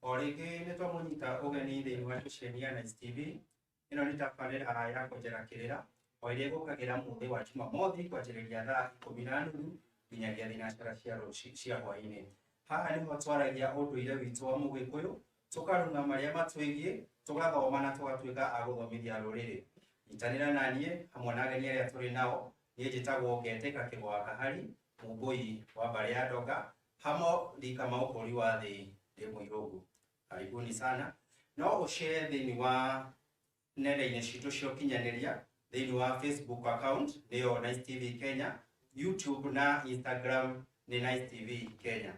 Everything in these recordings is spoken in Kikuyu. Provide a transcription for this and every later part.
O rĩngĩ nĩ twamũnyita ũgeni thĩinĩ wa ceceni ya Nice TV. Ĩno nĩ tabarĩra ya kwenjera kĩrĩra o ĩrĩa ĩgũkagĩra mũthĩ wa Jumamothi kwanjĩrĩria thaa 10:30 nginyagia thinacara cia rũci cia hwaĩ-inĩ. Haha nĩho twaragia ũndũire witũ wa Mũgĩkũyũ, tũkarung'a marĩa matwĩgiĩ, tũgathoma na tũgatuĩka a gũthomithia rũrĩrĩ. Nyitanĩra na niĩ hamwe na ageni arĩa tũrĩ nao. Niĩ njĩtagwo Ngetĩka Kĩgwa Kahari, Mũmbũi wa mbarĩ ya Ndonga, hamo Rika Maũkũri wa thĩ ndĩ mũirũngu. Karibuni sana. No ũshare thĩinĩ wa nenda-inĩ citũ cia ũkinyanĩria, thĩinĩ wa Facebook account nĩyo Nice TV Kenya, YouTube na Instagram nĩ Nice TV Kenya.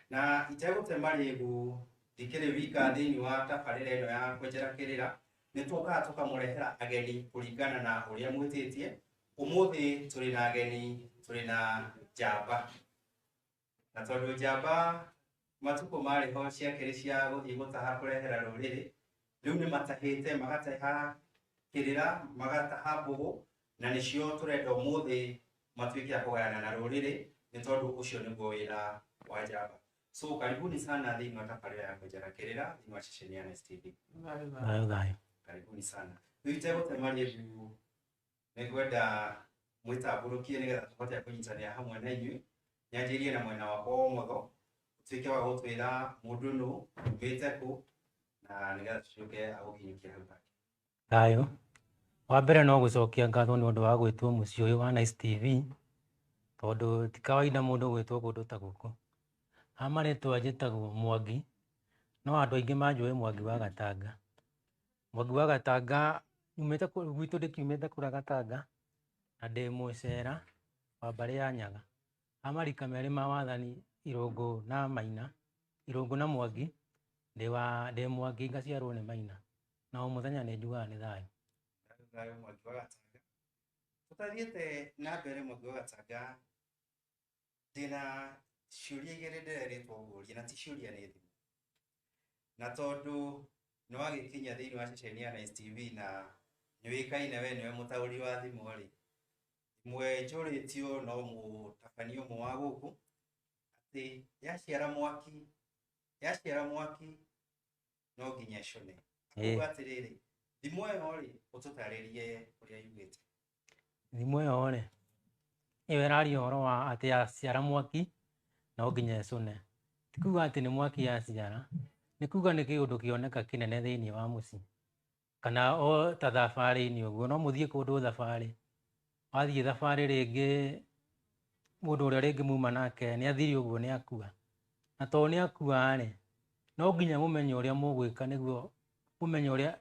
Na itegũte marĩgu ndikĩrĩ wika thĩinĩ wa tabarĩra ĩno ya kwenjera kĩrĩra, nĩ tũkaga tũkamũrehera ageni kũringana na ũrĩa mwĩtĩtie. Ũmũthĩ tũrĩ na ageni, tũrĩ na njamba, na tondũ njamba matukũ marĩ ho ciakĩrĩ cia gũthiĩ gũtaha kũrehera rũrĩrĩ, rĩu nĩ matahĩte, magataha kĩrĩra, magataha mbũgũ, na nĩcio tũrenda ũmũthĩ matuĩke a kũgayana na rũrĩrĩ, nĩ tondũ ũcio nĩguo wĩra wa njamba. So karibuni sana thĩinĩ wa tabarĩra ya kwenjera kĩrĩra thĩinĩ wa ceceni ya Nice TV. Thayũ thayũ. Karibuni sana. Rĩu itegũte marĩgu nĩ ngwenda mwĩtambũrũkie nĩgetha tũhote kũnyitanĩra hamwe na inyuĩ. Nyanjĩrie na mwena wakwa wa ũmotho, ũtuĩke wa gũtwĩra mũndũ nũ, umĩte kũ, na nĩgetha tũtuĩke a gũkinyũkia hau hangĩ. Thayũ. Wa mbere no gũcokia ngatho nĩ ũndũ wa gwĩtwo mũciĩ ũyũ wa Nice TV, tondũ ti kawaida mũndũ gwĩtwo kũndũ ta gũkũ. Ha marĩtwa njĩtagwo Mwangi, no andũ aingĩ manjũĩ Mwangi wa Gatanga. Mwangi wa Gatanga nyumĩte gwitũ ndĩkiumĩte kũrĩa Gatanga, na ndĩ mũcera wa mbarĩ ya Nyaga. Ha marika merĩ ma wathani Irũngũ na Maina, Irũngũ na Mwangi, ndĩ Mwangi ngaciarwo nĩ Maina. Na o mũthenya nĩ njugaga nĩ thayũ. Thayũ thayũ Mwangi wa Gatanga. Tũtathiĩte na mbere Mwangi wa Gatanga, ndĩna ciũria igĩrĩ ndĩrerĩtwo ngũrie, na ti ciũria nĩ thimũ. Na tondũ nĩ wagĩkinya thĩinĩ wa ceceni ya Nice TV na nĩũĩkaine we nĩwe mũtaũri wa thimũ rĩ, imwe njũrĩtio no mũtabania ũmwe wa gũkũ, atĩ yaciara mwaki, yaciara mwaki no nginya ĩcũne. Kuga atĩrĩrĩ, thimũ ĩyo rĩ, ũtũtarĩrie ũrĩa yugĩte. Thimũ ĩyo rĩ, ĩyo ĩraria ũhoro wa atĩ yaciara mwaki no nginya ĩcũne. Ti kuga atĩ nĩ mwaki yaciara, nĩ kuga nĩ kĩũndũ kĩoneka kĩnene thĩinĩ wa mũciĩ. Kana o ta thabarĩ-inĩ ũguo, no mũthiĩ kũndũ thabarĩ, wathiĩ thabarĩ rĩngĩ mũndũ ũrĩa rĩngĩ muma nake nĩ athire ũguo nĩ akua. Na tondũ nĩ akua rĩ, no nginya mũmenye ũrĩa mũgwĩka nĩguo mũmenye ũrĩa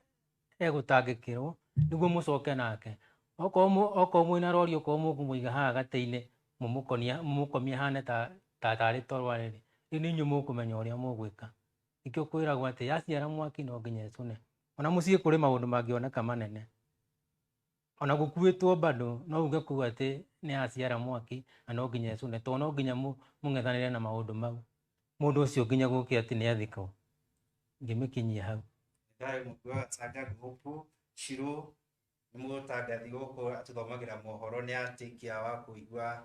egũtangĩkĩrwo nĩguo mũcoke nake. Okorwo mwĩna rori, okorwo mũkũmũiga haha gatĩ-inĩ mũmũkomie ahane ta tarĩ toro arĩ rĩ, rĩu nĩ inyuĩ mũkũmenya ũrĩa mũgwĩka. Nĩkĩo kwĩragwo atĩ yaciara mwaki no nginya ĩcũne. Ona mũciĩ kũrĩ maũndũ mangĩoneka manene. Ona gũkuĩtwo bado no uge kũu atĩ nĩ yaciara mwaki na no nginya ĩcũne, tondũ no nginya mũng'ethanĩre na maũndũ mau. Mũndũ ũcio nginya gũke atĩ nĩ athikwo. Ngĩmĩkinyia hau. Thayũ Mwangi wa Gatanga gũkũ Shiro nĩ mũtangathi gũkũ atũthomagĩra mohoro, nĩ atuĩkia wa kũigua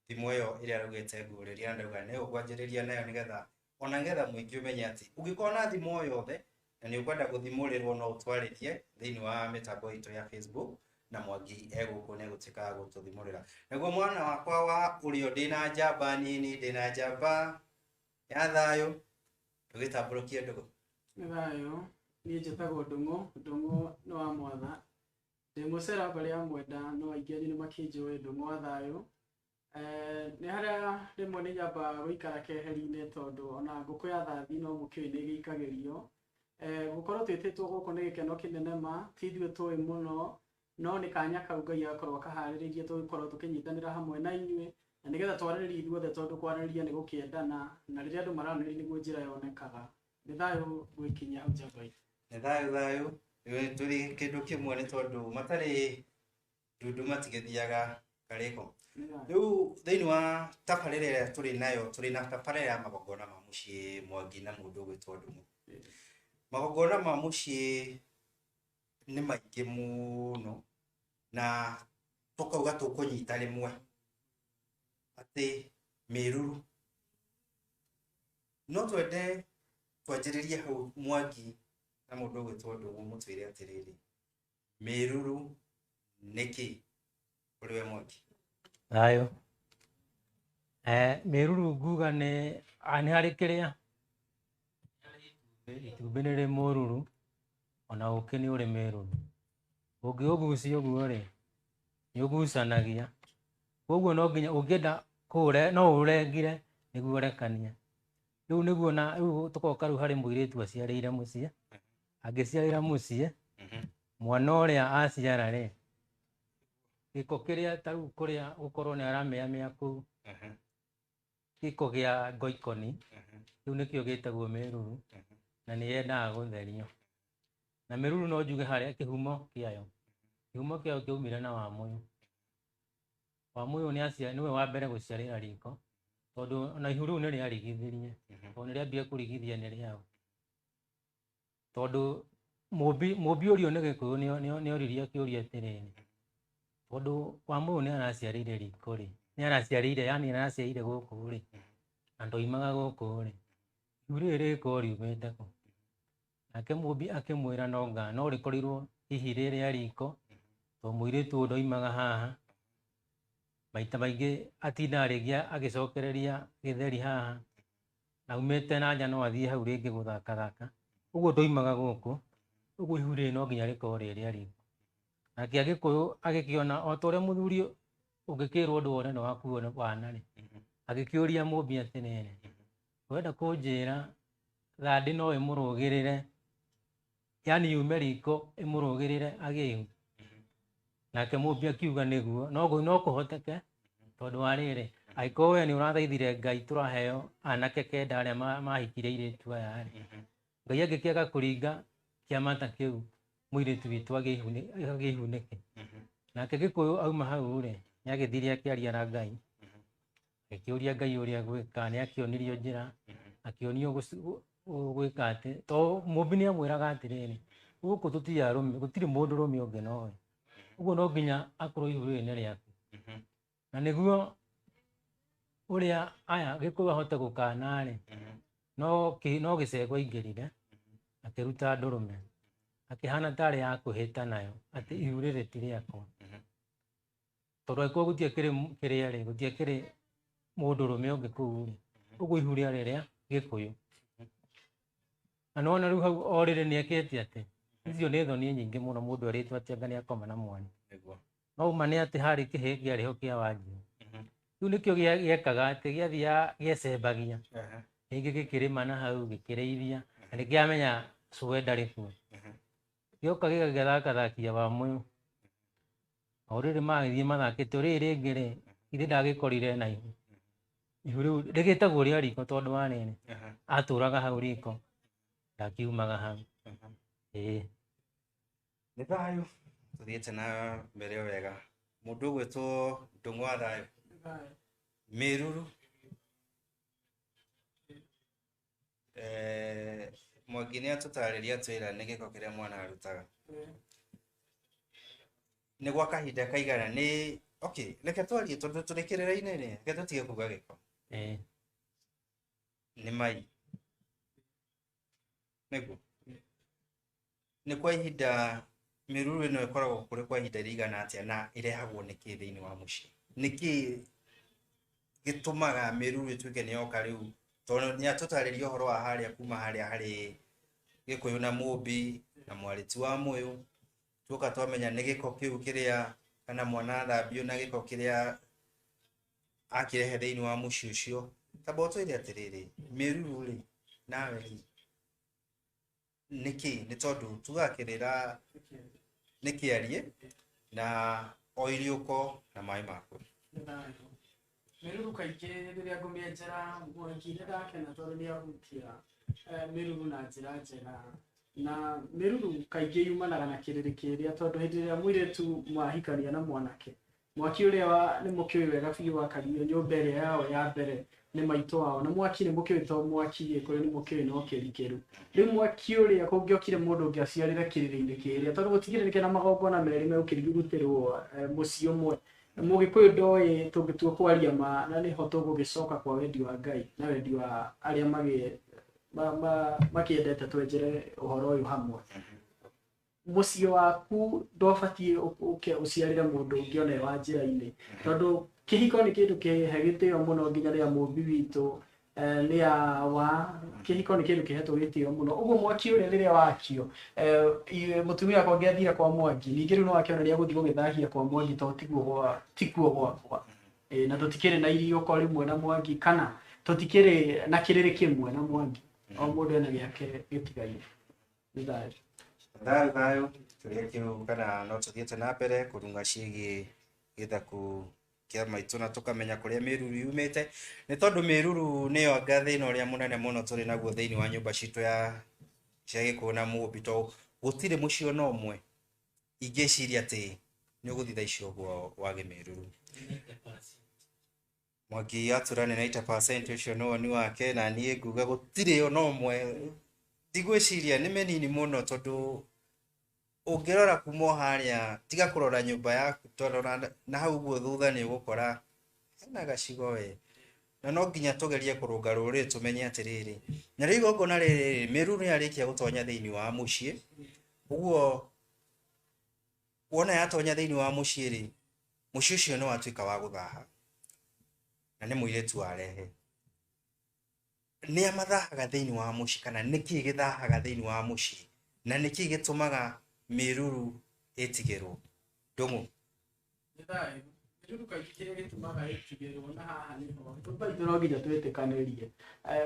thimũ ĩyo ĩrĩa araugĩte ngũrĩria, na ndauga nĩ ũkwanjĩrĩria nayo nĩgetha ona nĩgetha mũingĩ ũmenye atĩ ũngĩkorwo na thimũ o yothe na nĩ ũkwenda gũthimũrĩrwo no ũtwarĩrie thĩinĩ wa mĩtambo itũ ya Facebook, na Mwangi egũkũ nĩ egũtuĩka wa gũtũthimũrĩra. Naguo mwana wakwa wa ũrĩo, ndĩna njamba nini, ndĩna njamba ya thayũ, tũgĩtambũrũkie ndũgũ. Nĩ thayũ, niĩ njĩtagwo Ndũng'ũ, Ndũng'ũ nĩ wa Mwatha. Ndĩ mũcera mbarĩ ya Mwenda, no aingĩ anyu nĩ makĩnjũĩ Ndũng'ũ wa thayũ. Nĩ harĩa rĩmwe nĩ nyambaga gũikara keheri-inĩ tondũ ona ngũkũ ya thathi no mũkĩũĩ nĩ ĩgĩikagĩrio. Gũkorwo twĩtĩtwo gũkũ nĩ gĩkeno kĩnene ma, ti ithuĩ tũĩ mũno, no nĩ kanya kau Ngai agakorwo akaharĩrĩirie tũgĩkorwo tũkĩnyitanĩra hamwe na inyuĩ, na nĩgetha twarĩrĩrie ithuothe tondũ kwarĩrĩria nĩ gũkĩendana, na rĩrĩa andũ maranĩria nĩguo njĩra yonekaga. Nĩ thayũ gwĩkinyia hau njamba itũ. Nĩ thayũ thayũ, tũrĩ kĩndũ kĩmwe nĩ tondũ matarĩ ndundu matigĩthiaga karĩko. Rĩu thĩinĩ wa tabarĩra ĩrĩa tũrĩ nayo, tũrĩ na tabarĩra ya magongona ma mũciĩ Mwangi na mũndũ ũgwĩtwo Ndung'u. Magongona ma mũciĩ nĩ maingĩ mũno, na tũkauga tũkũnyita rĩmwe atĩ mĩruru. No twende twanjĩrĩrie hau Mwangi na mũndũ ũgwĩtwo Ndũng'ũ mũtwĩre atĩrĩrĩ, mĩruru nĩkĩ kũrĩ we Mwangi? Thayũ. Mĩruru nguga nĩ nĩ harĩ kĩrĩa itumbĩ nĩ rĩ mũruru ona ũkĩ nĩ ũrĩ mĩruru. Ũngĩũgucia ũguo rĩ, nĩ ũgucanagia, koguo no nginya ũngĩenda kũũre no ũrengire nĩguo ũrekanie. Rĩu nĩguo na rĩu tũgoka rĩu harĩ mũirĩtu aciarĩire mũciĩ, angĩciarĩra mũciĩ mwana ũrĩa aciara rĩ, gĩko kĩrĩa ta rĩu kũrĩa gũkorwo nĩ aramĩamĩa kũu, gĩko gĩa ngoikoni, kĩu nĩkĩo gĩtagwo mĩruru na nĩ yendaga gũtherio. Na mĩruru no njuge harĩa kĩhumo kĩayo, kĩhumo kĩayo kĩaumire na Wamũyũ. Wamũyũ nĩwe wa mbere gũciarĩra riko, tondũ ona ihu rĩu nĩ rĩarigithirie, tondũ nĩ rĩambire kũrigithia nĩ rĩaũ. Tondũ mũmbi ũrio nĩ Gĩkũyũ nĩ oririe akĩũria atĩrĩrĩ, tondũ Wamũyũ nĩ araciarĩire riko rĩ, nĩ araciarĩire yani araciarĩire gũkũ rĩ, na ndoimaga gũkũ rĩ, ihu rĩrĩ rĩgĩkorwo riumĩte kũ? Nake mũmbi akĩmwĩra no nga no rĩkorirwo hihi rĩ rĩa riko, tondũ mũirĩtu ũyũ ndoimaga haha, maita maingĩ atindaga rĩngĩ agĩcokereria gĩtheri haha, na aumĩte na nja no athiĩ hau rĩngĩ gũthakathaka, ũguo ndoimaga gũkũ, ũguo ihu rĩrĩ no nginya rĩkorwo rĩ rĩa riko. Nake Agĩkũyũ agĩkĩona o ta ũrĩa mũthuri ũngĩkĩrwo ũndũ wone nĩ wakuo nĩ wana rĩ, agĩkĩũria mũmbi atĩrĩrĩ, ũrenda kũnjĩra thandĩ no ĩmũrũgĩrĩre, yani yume riko ĩmũrũgĩrĩre agĩe ihu? Nake mũmbi akiuga nĩguo, no kũhoteke tondũ wa rĩrĩ, angĩkorwo we nĩ ũrathaithire Ngai tũraheo anake kenda arĩa mahikire airĩtu aya rĩ, Ngai angĩkĩaga kũringa kĩama ta kĩu mũirĩtu witũ agĩe ihu nĩkĩ? Nake Gĩkũyũ auma hau rĩ, nĩ agĩthire akĩaria na Ngai, agĩkĩũria Ngai ũrĩa gwĩka, nĩ akĩonirio njĩra, akĩonio gwĩka atĩ, to mũmbi nĩ amwĩraga atĩrĩrĩ, gũkũ tũtirĩ arũme, gũtirĩ mũndũ ũrũme ũngĩ nowe, ũguo no nginya akorwo ihu rĩrĩ nĩ rĩaku. Na nĩguo ũrĩa aya Gĩkũyũ ahote gũkana rĩ, no gĩcegũ aingĩrire, akĩruta ndũrũme, akĩhana tarĩ ya kwĩhĩta nayo atĩ ihu rĩrĩ ti rĩakwa. Tondũ angĩkorwo gũtiakĩrĩ kĩrĩa rĩ, gũtiakĩrĩ mũndũrũme ũngĩ kũu rĩ, ũguo ihu rĩarĩ rĩa Gĩkũyũ. Na nĩwona rĩu hau o rĩrĩ nĩekĩte atĩ, icio nĩ thoni nyingĩ mũno mũndũ erĩtwo atĩ anga nĩakoma na mwana. No uma nĩ atĩ harĩ kĩhĩĩ kĩarĩ ho kĩa Wanjiũ. Kĩu nĩkĩo gĩekaga atĩ gĩathiaga gĩecembagia, rĩngĩ gĩkĩrĩma na hau gĩkĩrĩithia, na nĩkĩamenya cũwe ndarĩ kuo. Gĩoka gĩgagĩthakathakia Wamũyũ. O rĩrĩ magĩthiĩ mathakĩte, o rĩrĩ rĩngĩ rĩ, githĩ ndagĩkorire na ihu. Ihu rĩu rĩgĩtagwo rĩa riko tondũ wa rĩrĩ, atũraga hau riko, ndakiumaga hau. Ĩĩ. Nĩ thayũ tũthiĩte na mbere o wega. Mũndũ ũgwĩtwo Ndũng'ũ wa thayũ, mĩruru Mwangi nĩ atũtarĩria atwĩra nĩ gĩko kĩrĩa mwana arutaga. Nĩ gwa kahinda kaigana nĩ okay, reke twarie tondũ tũrĩ kĩrĩra-inĩ rĩ, reke tũtige kuga gĩko. Nĩ mai. Nĩguo. Nĩ kwa ihinda mĩruru ĩno ĩkoragwo kũrĩ kwa ihinda rĩigana atĩa na ĩrehagwo nĩkĩ thĩinĩ wa mũciĩ? Nĩkĩ gĩtũmaga mĩruru ĩtuĩke nĩ yoka rĩu? Tondũ nĩ atũtarĩria ũhoro wa harĩa kuma harĩa harĩ Gĩkũyũ na Mũmbi na mwarĩ ti wa Mũyũ, tuoka twamenya nĩ gĩko kĩu kĩrĩa kana mwana athambio na gĩko kĩrĩa akĩrehe thĩinĩ wa mũciĩ ũcio. Tamba ũtwĩre atĩrĩrĩ, mĩruru rĩ, nawe rĩ, nĩkĩ? Nĩ tondũ tugaga kĩrĩra nĩ kĩarie na o iriũko na maĩ makuo. Mĩruru kaingĩ rĩrĩa ngũmĩenjera Mwangi nĩ ndakena tondũ nĩ ahutia mĩruru na njĩra njega. Na mĩruru kaingĩ yumanaga na kĩrĩrĩ kĩrĩa tondũ hĩndĩ ĩrĩa mũirĩtu mwahikania na mwanake, mwaki ũrĩa nĩ mũkĩũĩ wega biũ wakagio nyũmba ĩrĩa yao ya mbere nĩ maitũ wao, na mwaki nĩ mũkĩũĩ to mwaki Gĩkũyũ nĩ mũkĩũĩ no kĩrikĩru. Rĩu mwaki ũrĩa kũngĩokire mũndũ ũngĩ aciarĩre kĩrĩrĩ-inĩ kĩrĩa, tondũ gũtigĩrĩrĩke na magongona merĩ megũkĩrutĩrwo mũciĩ ũmwe. Mũgĩkũyũ ndoĩ tũngĩtua kwaria ma na nĩho tũgũgĩcoka kwa wendi wa Ngai na wendi wa arĩa makĩendete twenjere ũhoro ũyũ hamwe. Mũciĩ waku ndwabatiĩ ũke ũciarĩre mũndũ ũngĩ ona e wa njĩra-inĩ, tondũ kĩhiko nĩ kĩndũ kĩhe gĩtĩo mũno nginya rĩrĩa mũmbi witũ nĩ awa. Kĩhiko nĩ kĩndũ kĩhetwo gĩtĩo mũno. Ũguo mwaki ũrĩa rĩrĩa wakio, mũtumia wakwa angĩathire kwa Mwangi, ningĩ rĩu no akĩona nĩ egũthiĩ gũgĩthahia kwa Mwangi tondũ tiguo gwakwa. Na tũtikĩrĩ na iriũko rĩmwe na Mwangi, kana tũtikĩrĩ na kĩrĩrĩ kĩmwe na Mwangi. O mũndũ ena gĩake gĩtigaire. Nĩ thayũ. Thayũ thayũ. Kĩũria kĩu kana no tũthiĩte na mbere kũrung'a ciĩgiĩ gĩthaku kĩa maitũ na tũkamenya kũrĩa mĩruru yumĩte, nĩ tondũ mĩruru nĩyo anga thĩna ũrĩa mũnene mũno tũrĩ naguo thĩinĩ wa nyũmba citũ ya cia Gĩkũyũ na Mũmbi, tondũ gũtirĩ mũciĩ ona ũmwe ingĩciria atĩ nĩ ũgũthiĩ thaa ici ũguo wage mĩruru. Mwangi atura nĩ 90% ũcio nĩ woni wake, na niĩ nguga gũtirĩ ona ũmwe, ndigwĩciria nĩ mĩnini mũno, tondũ ũngĩrora kuma o harĩa, tiga kũrora nyũmba yaku, tondũ na hau ũguo thutha nĩ ũgũkora hena gacigo we, na no nginya tũgerie kũrũnga rũrĩrĩ tũmenye atĩrĩrĩ, na rĩu igongona rĩrĩ mĩruru nĩ yarĩkia gũtonya thĩinĩ wa mũciĩ. Ũguo wona yatonya thĩinĩ wa mũciĩ rĩ, mũciĩ ũcio nĩ watuĩka wa gũthaha, na nĩ mũirĩtu warehe. Nĩ amathahaga thĩinĩ wa mũciĩ, kana nĩkĩ gĩthahaga thĩinĩ wa mũciĩ, na nĩkĩ gĩtũmaga mĩruru ĩtigĩrwo? Ndũng'ũ. Nĩ thayũ. Mĩruru kaingĩ kĩrĩa gĩtũmaga ĩtigĩrwo, na haha nĩho nyũmba itũ no nginya twĩtĩkanĩrie.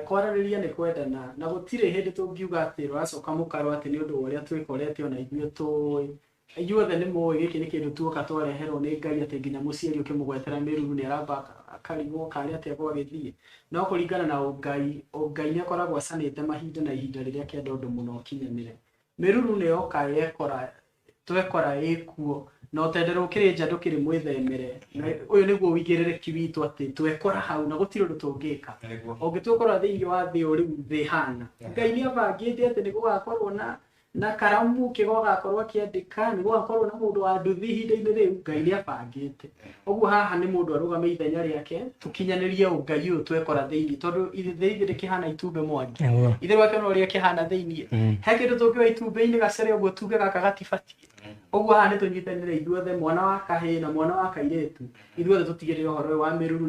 Kwaranĩria nĩ kwendana, na gũtirĩ hĩndĩ tũngiuga atĩ rũracoka mũkaro atĩ nĩ ũndũ wa ũrĩa twĩkorete ona ithuĩ tũĩ. Inyuothe nĩ mũĩ gĩkĩ nĩ kĩndũ tuoka twareherwo nĩ Ngai, atĩ nginya mũciari ũkĩmũgwetera mĩruru nĩ aramba akarigwo karĩ atĩa gwagĩthiĩ. No kũringana na ũngai, ũngai nĩ akoragwo acanĩte mahinda na ihinda rĩrĩa akĩenda ũndũ mũno ũkinyanĩre. Mĩruru nĩ yoka yekora, twekora ĩkuo, na ũtendero ũkĩrĩ nja ndũkĩrĩ mwĩthemere. Na ũyũ nĩguo ũigĩrĩrĩki witũ atĩ twekora hau na gũtirĩ ũndũ tũngĩka. Ũngĩtua thĩinĩ wa thĩ ũyũ rĩu thĩ hana, Ngai nĩ abangĩte atĩ nĩ gũgakorwo na karamu kĩgo gakorwo akĩandĩka, nĩ gũgakorwo na mũndũ wa nduthi ihinda-inĩ rĩu. Ngai nĩ abangĩte ũguo. Haha nĩ mũndũ arũgame ithenya rĩake, tũkinyanĩrie ũngai ũyũ twekora thĩinĩ, tondũ thĩ ithe ndĩkĩhana itumbĩ, Mwangi. Ithe rwake no ũrĩa kĩhana thĩinĩ. He kĩndũ tũngĩoya itumbĩ-inĩ gacere ũguo tuge gaka gatibatiĩ. Ũguo haha nĩ tũnyitanĩre ithuothe, mwana wa kahĩĩ na mwana wa kairĩtu, ithuothe tũtigĩrĩre ũhoro ũyũ wa mĩruru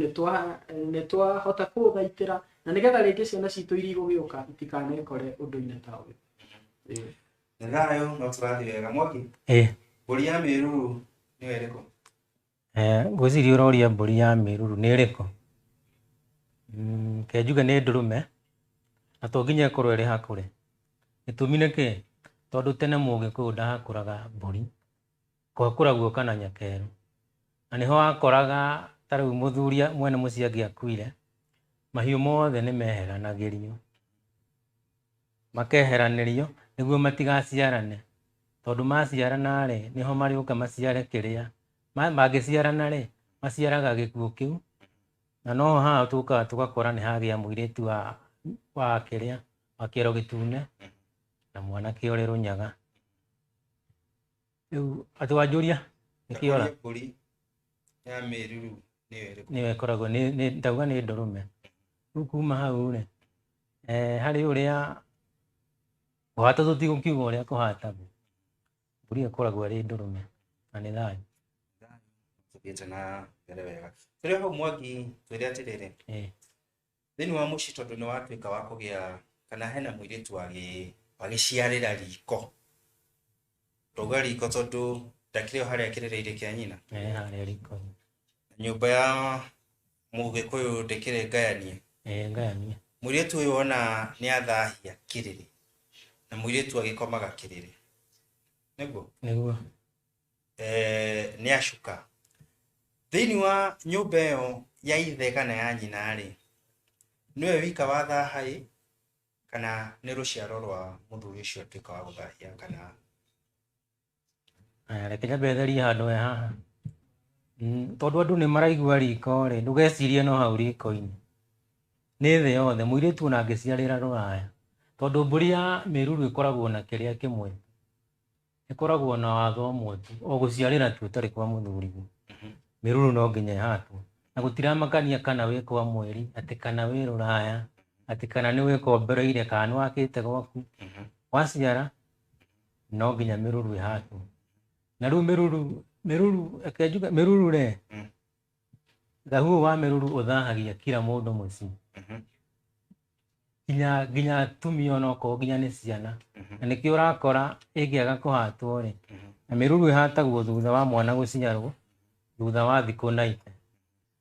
nĩ twahota kũũthaitĩra, na nĩgetha rĩngĩ ciana citũ iria igũgĩũka itikanekore ũndũ-inĩ ta ũyũ. Nĩ thayũ. No tũrathiĩ wega, Mwangi? Ĩĩ. Mbũri ya mĩruru nĩyo ĩrĩkũ? Ngwĩciria ũroria mbũri ya mĩruru nĩ ĩrĩkũ. Reke njuge nĩ ndũrũme, na to nginya ĩkorwo ĩrĩ hakũre. Gĩtũmi nĩ kĩ? Tondũ tene mũgĩkũyũ ndahakũraga mbũri, kwahakũragwo kana nyakerũ. Na nĩho wakoraga ta rĩu mũthuri mwene mũciĩ angĩakuire, mahiũ mothe nĩ meheranagĩrio, makeheranĩrio nĩguo matigaciarane, tondũ maciarana rĩ, nĩho marĩũka maciare kĩrĩa mangĩciarana rĩ, maciaraga gĩkuũ kĩu, na noho haha tũkaga tũgakora nĩ hagĩa mũirĩtu wa kĩrĩa wa kĩero gĩtune na mwanake ũrĩ rũnyaga. Rĩu atĩ wanjũria nĩkĩora? Mbũri ya mĩruru nĩyo ĩrĩkũ? Nĩyo ĩkoragwo nĩ ndauga nĩ ndũrũme. Rĩu kuma hau rĩ, harĩ ũrĩa kũhata, tũtigũkiuga ũrĩa kũhatagwo, mbũri ĩyo ĩkoragwo ĩrĩ ndũrũme na nĩ thayũ. Tũthiĩte na mbere wega. Tũrĩ hau, Mwangi, twĩre atĩrĩrĩ, thĩinĩ wa mũciĩ, tondũ nĩ watuĩka wa kũgĩa kana hena mũirĩtu wagĩciarĩra riko, twauga riko tondũ ndakĩrĩ o harĩa kĩrĩrĩ-inĩ kĩa nyina. Harĩa riko. Nyũmba ya mũgĩkũyũ ndĩkĩrĩ ngayanie. Ngayanie. Mũirĩtu ũyũ ona nĩ athahia kĩrĩrĩ, na mũirĩtu agĩkomaga kĩrĩrĩ, nĩguo? Nĩguo. Nĩ acuka thĩinĩ wa nyũmba ĩyo ya ithe kana ya nyina rĩ, nĩwe wika wathaha ĩ, kana nĩ rũciaro rwa mũthuri ũcio atuĩka wa gũthahia kana? Aya, reke nyambe therie handũ he haha. Tondũ andũ nĩ maraigua riko rĩ, ndũgecirie no hau riko-inĩ, nĩ thĩ yothe. Mũirĩtu ona angĩciarĩra rũraya, tondũ mbũri ya mĩruru ĩkoragwo na kĩrĩa kĩmwe, ĩkoragwo na watho ũmwe tu, o gũciarĩra tu ũtarĩ kwa mũthuriguo. Mĩruru no nginya ĩhatwo. Na gũtiramakania kana wĩ kwa mweri, atĩ kana wĩ rũraya, atĩ kana nĩ wĩkombereire kana nĩ wakĩte gwaku. Waciara no nginya mĩruru ĩhatwo. Na rĩu mĩruru mĩruru reke njuge mĩruru rĩ, thahu ũyũ wa mĩruru ũthahagia kila mũndũ mũciĩ. Nginya atumia onokorwo nginya nĩ ciana. Na nĩkĩo ũrakora ĩngĩaga kũhatwo rĩ, na mĩruru ĩhatagwo thutha wa mwana gũciarwo, thutha wa thikũ 90.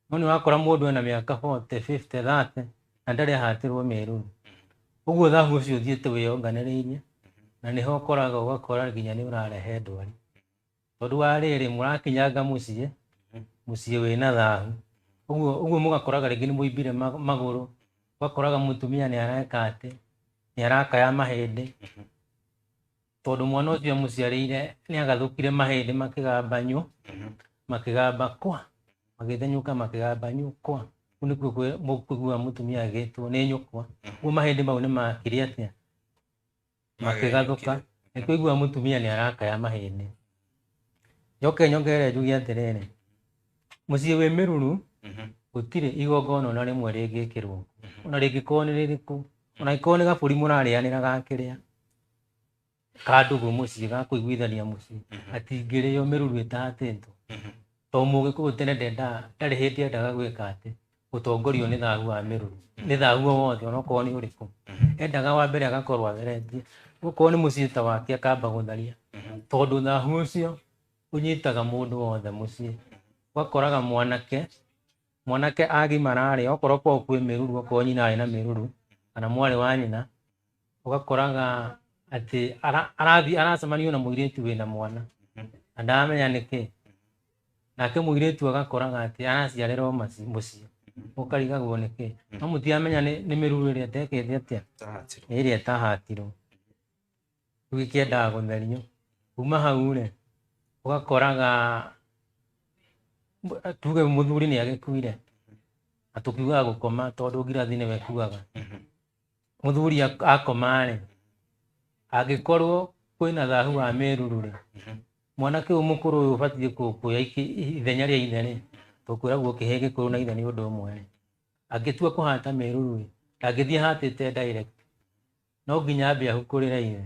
No nĩ ũrakora mũndũ ena mĩaka 40, 50, 30 na ndarĩ ahatĩrwo mĩruru. Ũguo thahu ũcio ũthiĩte wĩyonganĩrĩirie, na nĩho ũkoraga ũgakora nginya nĩ ũrarehe ndwari. Tondũ wa rĩrĩ mũrakinyanga mũciĩ, mũciĩ wĩna thahu. Ũguo mũgakoraga rĩngĩ nĩ mũimbire magũrũ, ũgakoraga mũtumia nĩ areka atĩ, nĩ arakaya mahĩndĩ. Tondũ mwana ũcio amũciarĩire nĩ agathũkire mahĩndĩ makĩgamba nyũ, makĩgamba kwa, magĩthenyũka makĩgamba nyũ kwa. Kũu nĩkuo mũkũigua mũtumia agĩtwo nĩ nyũkwa. Ũguo mahĩndĩ mau nĩ makire atĩa? Makĩgathũka. Nĩkĩo ũiguaga mũtumia nĩ arakaya mahĩndĩ. Njoke nyongerere njuge atĩrĩrĩ, mũciĩ wĩ mĩruru gũtirĩ igongona ona rĩmwe rĩngĩkĩrwo, ona rĩngĩkorwo nĩ rĩrĩkũ, ona angĩkorwo nĩ gabũri mũrarĩanĩra gakĩrĩa ka ndũgũ mũciĩ ga kũiguithania mũciĩ, gatingĩrĩo mĩruru ĩtahatĩtwo. Tondũ mũgĩkũyũ tene ndendaga, ndarĩ hĩndĩ endaga gwĩka atĩ gũtongorio nĩ thahu wa mĩruru, nĩ thahu o wothe onokorwo nĩ ũrĩkũ. Endaga wa mbere agakorwo atheretie, okorwo nĩ mũciĩ ta wake akamba gũtharia, tondũ thahu ũcio ũnyitaga mũndũ wothe mũciĩ. Ũgakoraga mwanake agimara rĩ, okorwo kwao kwĩ mĩruru, okorwo nyina arĩ na mĩruru kana mwarĩ wa nyina, ũgakoraga atĩ arathiĩ aracemanio na mũirĩtu wĩna mwana na ndaramenya nĩkĩ. Nake mũirĩtu agakoraga atĩ araciarĩra o mũciĩ, ũkarigagwo nĩkĩ. No mũtiramenya nĩ mĩruru ĩrĩa ĩtekĩte atĩa, ĩrĩa ĩtahatirwo. Rĩu ĩkĩendaga gũtherio. Kuma hau rĩ, ũgakoraga tuge mũthuri nĩ agĩkuire, na tũkiugaga gũkoma tondũ ngirathi nĩwe ĩkuaga. Mũthuri akoma rĩ, angĩkorwo kwĩna thahu wa mĩruru rĩ, mwanake ũyũ mũkũrũ ũyũ ũbatiĩ kuoya ithenya rĩa ithe rĩ, tũkwĩragwo kĩhĩĩ gĩkũrũ na ithe nĩ ũndũ ũmwe rĩ, angĩtua kũhata mĩruru rĩ, ndangĩthiĩ ahatĩte direct, no nginya ambe ahukũrĩre ithe,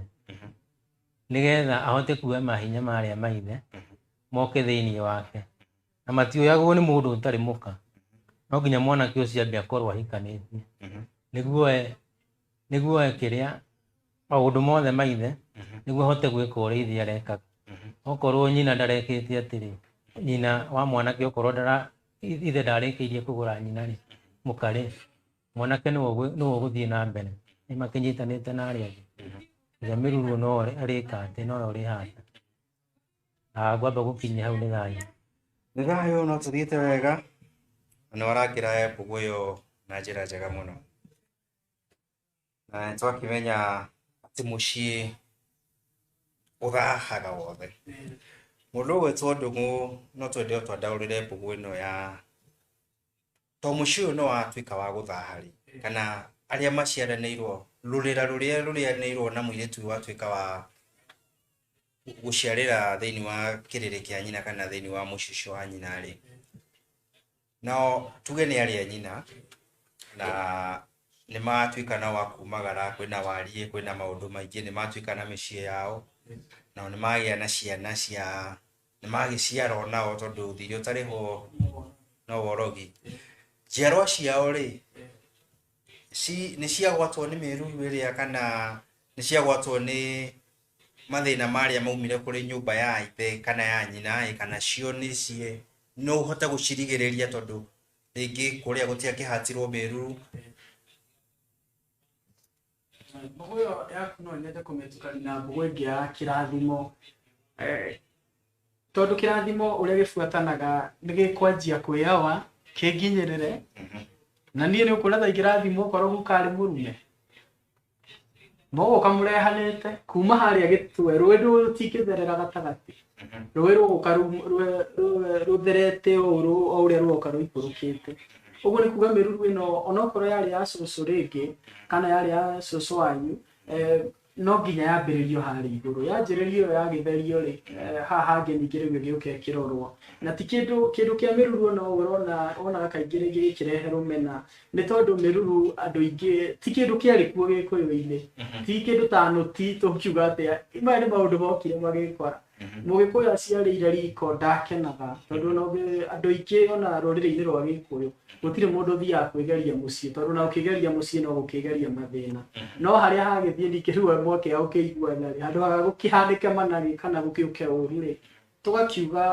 nĩgetha ahote kuoya mahinya marĩa ma ithe moke thĩinĩ wake. Na matioyagwo nĩ mũndũ ũtarĩ mũka, no nginya mwanake ũcio ambe akorwo ahikanĩtie, nĩguo oe kĩrĩa maũndũ mothe ma ithe, nĩguo ahote gwĩka ũrĩa ithe arekaga. Okorwo nyina ndarekĩte atĩrĩ, nyina wa mwanake okorwo ithe ndarĩkĩirie kũgũra nyina rĩ, mũka rĩ, mwanake nĩwe ũgũthiĩ na mbere, nĩ makĩnyitanĩte na arĩa angĩ. Nginya mĩruru no arĩka atĩ no ũrĩhata. Na ngwamba gũkinyia hau nĩ thayũ. Nĩ thayũ, no tũthiĩte wega, na nĩ warangĩra mbũgũ ĩyo na njĩra njega mũno. Na nĩ twakĩmenya atĩ mũciĩ ũthahaga wothe. Mũndũ ũgwĩtwo Ndũng'ũ no twende ũtwandaũrĩre mbũgũ ĩno ya to mũciĩ ũyũ no watuĩka wa gũthaha rĩ, kana arĩa maciaranĩirwo, rũrĩra rũrĩa rũrĩanĩirwo na mũirĩtu ũyũ watuĩka wa gũciarĩra thĩinĩ wa kĩrĩrĩ kĩa nyina kana thĩinĩ wa mũciĩ ũcio wa nyina rĩ, nao tuge nĩ arĩa nyina na nĩ matuĩka nao a kumagara, kwĩna wariĩ, kwĩna maũndũ maingĩ, nĩ matuĩka na mĩciĩ yao, nao nĩ magĩa na ciana cia, nĩ magĩciara onao tondũ thirĩ ũtarĩhwo no worogi. Njiarwa ciao rĩ, nĩ ciagwatwo nĩ mĩruru ĩrĩa kana nĩ ciagwatwo nĩ mathĩna marĩa maumire kũrĩ nyũmba ya ithe kana ya nyina ĩ, kana cio nĩ cie, no ũhote gũcirigĩrĩria tondũ rĩngĩ kũrĩa gũtiakĩhatirwo mĩruru. Mbũgũ ĩyo yaku no nyende kũmĩtukania na mbũgũ ĩngĩ ya kĩrathimo. Tondũ kĩrathimo ũrĩa gĩbuatanaga nĩ gĩkwanjia kwĩyawa kĩnginyĩrĩre, na niĩ nĩ ũkuona thaa kĩrathimo okorwo guka arĩ mũrume mũgũka mũrehanĩte kuma harĩa gĩtwe, rũĩ rũtingĩtherera gatagatĩ, rũĩ rũgũka rũtherete o ũrĩa rũroka rũikũrũkĩte. Ũguo nĩ kuga mĩruru ĩno onokorwo yarĩ ya cũcũ rĩngĩ kana yarĩ ya cũcũ wanyu, No nginya yambĩrĩrio harĩa igũrũ, yanjĩrĩrio ĩyo yagĩtherio rĩ, haha hangĩ ningĩ rĩu ĩgĩũka ĩkĩrorwo. Na ti kĩndũ kĩa mĩruru ona ũrona wonaga kaingĩ rĩngĩ gĩkĩrehe rũmena, nĩ tondũ mĩruru andũ aingĩ ti kĩndũ kĩarĩ kuo gĩkũyũ-inĩ, ti kĩndũ ta nũti tũkiuga atĩa, maya nĩ maũndũ mokire magĩkora. Mũgĩkũyũ aciarĩire riko ndakenaga, tondũ ona andũ aingĩ ona rũrĩrĩ-inĩ rwa gĩkũyũ gũtirĩ mũndũ ũthiaga kwĩgeria mũciĩ, tondũ ona ũkĩgeria mũciĩ no gũkĩgeria mathĩna. No harĩa hagĩthiĩ ningĩ rĩu mwakĩaga gũkĩiguana rĩ, handũ ha gũkĩhanĩke managĩ kana gũkĩũke ũru rĩ, tũgakiuga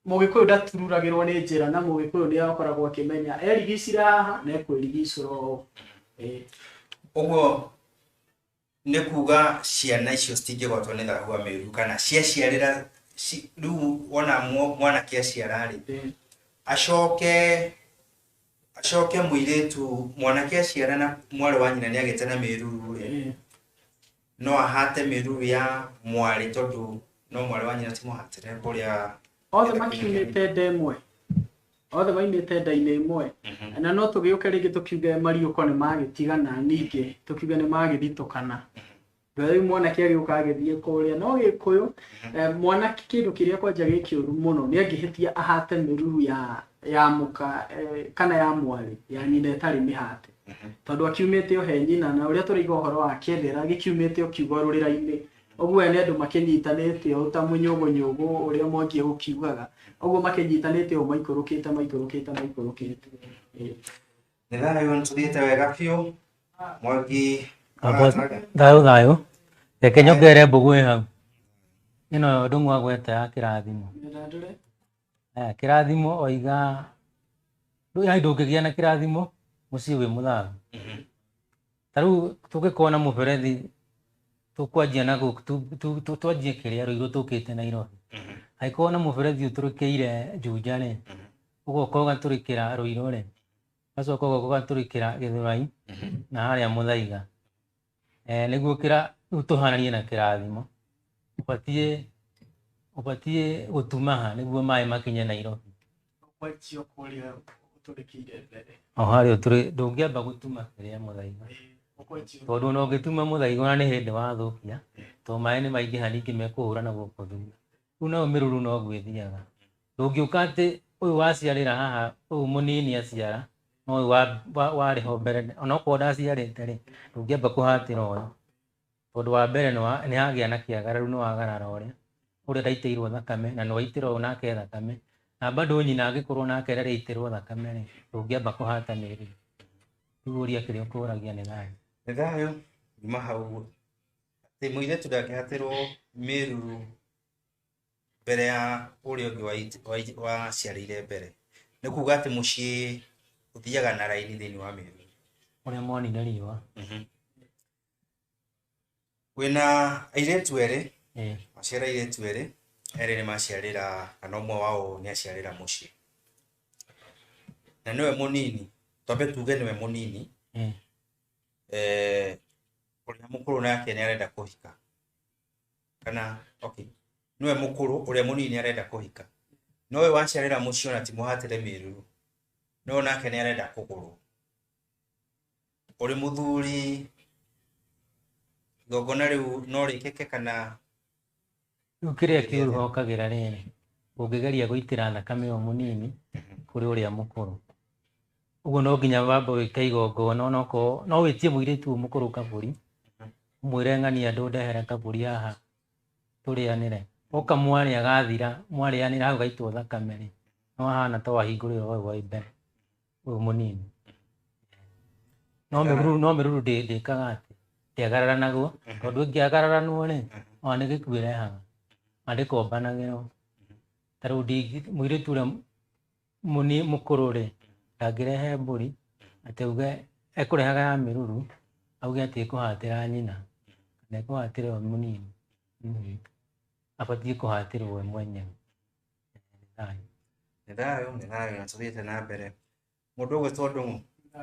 mũgĩkũyũ ndatururagĩrwo nĩ njĩra, na mũgĩkũyũ nĩ akoragwo akĩmenya erigicĩra haha na ekwĩrigicũra ũũ. Ũguo nĩ kuga ciana icio citingĩgwatwo nĩ thahu wa mĩruru, kana ciaciarĩra rĩu wona mwanake aciara rĩ, acoke mũirĩtu mwanake aciara na mwarĩ wa nyina nĩ agĩte na mĩruru rĩ, no ahate mĩruru ya mwarĩ tondũ no mwarĩ wa nyina ti mũhatĩre kũrĩa othe makiumĩte nda ĩmwe, othe maimĩte nda-inĩ ĩmwe. Na no tũgĩũke rĩngĩ tũkiuge mariũko nĩ magĩtigana, ningĩ tũkiuge nĩ magĩthitũkana. Rĩu mwanake agĩũka agĩthiĩ kũrĩa, no gĩkũyũ mwanake kĩndũ kĩrĩa kwanja gĩ kĩũru mũno nĩ angĩhĩtia ahate mĩruru ya mũka kana ya mwarĩ ya nyina ĩtarĩ mĩhate, tondũ akiumĩte o he nyina, na ũrĩa tũraiga ũhoro wa kĩendera gĩkiumĩte o kiugo rũrĩra-inĩ, ũguo nĩ andũ makĩnyitanĩte o ta mũnyũgũnyũgũ ũrĩa Mwangi egũkiugaga, ũguo makĩnyitanĩte o maikũrũkĩte maikũrũkĩte maikũrũkĩte. Nĩ thayũ, nĩtũthiĩte wega biũ Mwangi. Thayũ thayũ, reke nyongerere mbũgũ ĩ hau ĩno Ndung'u agweta ya kĩrathimo. Aya, kĩrathimo oiga yani ndũngĩgĩa na kĩrathimo mũciĩ wĩ mũthagu. Ta rĩu tũngĩkorwo na mũberethi tũkwanjia na gũkũ, twanjie kĩrĩa Rũirũ tũkĩte Nairobi, angĩkorwo na mũberethi ũtũrĩkĩire Juja rĩ, ũgoka ũgatũrĩkĩra Rũirũ rĩ, ũgacoka ũgoka ũgatũrĩkĩra Gĩthũrai na harĩa Mũthaiga, nĩguo rĩu tũhananie na kĩrathimo, ũbatiĩ gũtuma ha nĩguo maĩ makinye Nairobi. Ũkwanjia kũrĩa ũtũrĩkĩire mbere. O harĩa ndũngĩamba gũtuma kĩrĩa Mũthaiga, tondũ ona ũngĩtuma Mũthaiga ona nĩ hĩndĩ wathũkia, tondũ maĩ nĩ maingĩha ningĩ mekũhũra na gũkũ thutha. Rĩu nayo mĩruru noguo ĩthiaga. Ndũngĩũka atĩ ũyũ waciarĩra haha, ũyũ mũnini aciara, no ũyũ warĩ ho mbere, onokorwo ndaciarĩte rĩ, ndũngĩamba kũhatĩra ũyũ, tondũ wa mbere nĩ hagĩa na kĩagararu, nĩ wagarara ũrĩa ndaitĩirwo thakame, na nĩ waitĩra ũyũ nake thakame, na bado nyina angĩkorwo nake ndarĩ aitĩrwo thakame rĩ, ndũngĩamba kũhata mĩruru. Rĩu ũria kĩrĩa ũkũragia nĩ thayũ. Nĩ thayũ, nyuma hau atĩ mũirĩtu ndangĩhatĩrwo mĩruru mbere ya ũrĩa ũngĩ waciarĩire mbere, nĩ kuga atĩ mũciĩ ũthiaga na raini thĩinĩ wa mĩruru. Ũrĩa monire riũa. Wĩna airĩtu erĩ, maciara airĩtu erĩ, erĩ nĩ maciarĩra, kana ũmwe wao nĩ aciarĩra mũciĩ, na nĩwe mũnini, twambe tuge nĩwe mũnini. Ũrĩa mũkũrũ nake nĩ arenda kũhika, kana okay, nĩwe mũkũrũ, ũrĩa mũnini nĩ arenda kũhika, no we waciarĩra mũciĩ ona ti mũhatĩre mĩruru, no nake nĩ arenda kũgũrwo. Ũrĩ mũthuri, igongona rĩu no rĩkĩke kana Rĩu kĩrĩa kĩũru hokagĩra rĩrĩ, ũngĩgeria gũitĩra thakame o mũnini kũrĩ ũrĩa mũkũrũ, ũguo no nginya wambe wĩke igongona, onokorwo no wĩtie mũirĩtu ũyũ mũkũrũ kabũri, ũmwĩre ng'ania andũ ndehere kabũri haha tũrĩanĩre, oka mwarĩa gathira, mwarĩanĩra hau gaitwo thakame rĩ, no hahana ta wahingũrĩra ũyũ wa mbere, ũyũ mũnini. No mĩruru ndĩkaga atĩ ndĩagararanagwo, tondũ ĩngĩagararanwo rĩ, ona nĩ gĩkuũ ĩrehaga, na ndĩkombanagĩrwo. Ta rĩu mũirĩtu ũrĩa mũkũrũ rĩ, ndangĩrehe mbũri atĩ auge ekũrehaga ya mĩruru, auge atĩ ĩkũhatĩra nyina kana ĩkũhatĩra ũyũ mũnini. Abatiĩ kũhatĩrwo we mwenyewe. Nĩ thayũ, nĩ thayũ, na tũthiĩte na mbere. Mũndũ ũgwĩtwo Ndung'u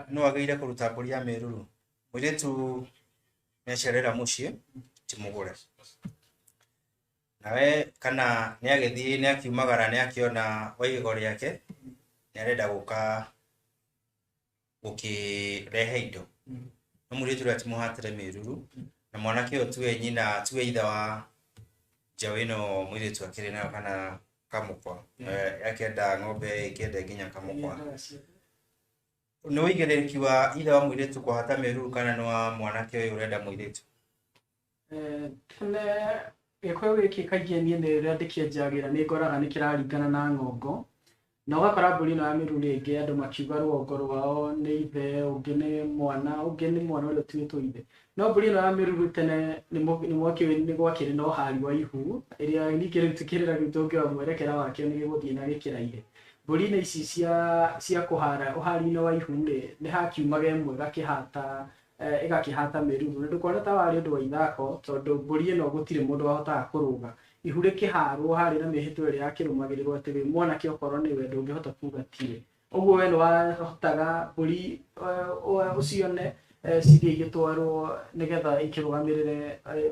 no agĩrĩire kũruta mbũri ya mĩruru? Mũirĩtu nĩ aciarĩra mũciĩ, ti mũgũre, nawe kana nĩ agĩthiĩ nĩ akiumagara nĩ akĩona wa igego rĩake nĩ arenda gũka gũkĩrehe indo, no mũirĩtu ũrĩa ti mũhatĩre mĩruru, Na mwanake ũyũ tiwe nyina, tiwe ithe wa njaũ ĩno mũirĩtu akĩrĩ nayo kana kamũkwa. Akĩenda ng'ombe ĩkĩende nginya kamũkwa. Nĩ ũigĩrĩrĩki wa ithe wa mũirĩtu kũhata mĩruru kana nĩ wa mwanake ũyũ ũrenda mũirĩtu? Tene gĩkũyũ gĩkĩ kaingĩ niĩ nĩ rĩrĩa ndĩkĩenjagĩra nĩ ngoraga nĩ kĩraringana na ng'ongo, na ũgakora mbũri ĩno ya mĩruru rĩngĩ andũ makiuga rũgongo rwao nĩ ithe, ũngĩ nĩ mwana, ũngĩ nĩ mwana ũrĩa ũtuĩtwo ithe. No mbũri ĩno ya mĩruru tene nĩ gwakĩrĩ na ũhari wa ihu ĩrĩa ningĩ rĩu kĩrĩra kĩu tũngĩoya mwerekera wakĩo nĩ gĩgũthiĩ na gĩkĩraihe. Mbũri-inĩ ici cia kũhara ũhari-inĩ wa ihu rĩ, nĩ hakiumaga ĩmwe ĩgakĩhata mĩruru. Na ndũkona ta warĩ ũndũ wa ithako tondũ mbũri ĩno gũtirĩ mũndũ wahotaga kũrũga. Ihu rĩkĩharwo harĩ na mĩhĩtwa ĩrĩa yakĩrũmagĩrĩrwo atĩ wĩ mwanake okorwo nĩwe ndũngĩhota kuga tiwe. Ũguo we nĩwahotaga mbũri ũcione cithiĩ igĩtwarwo nĩgetha ikĩrũgamĩrĩre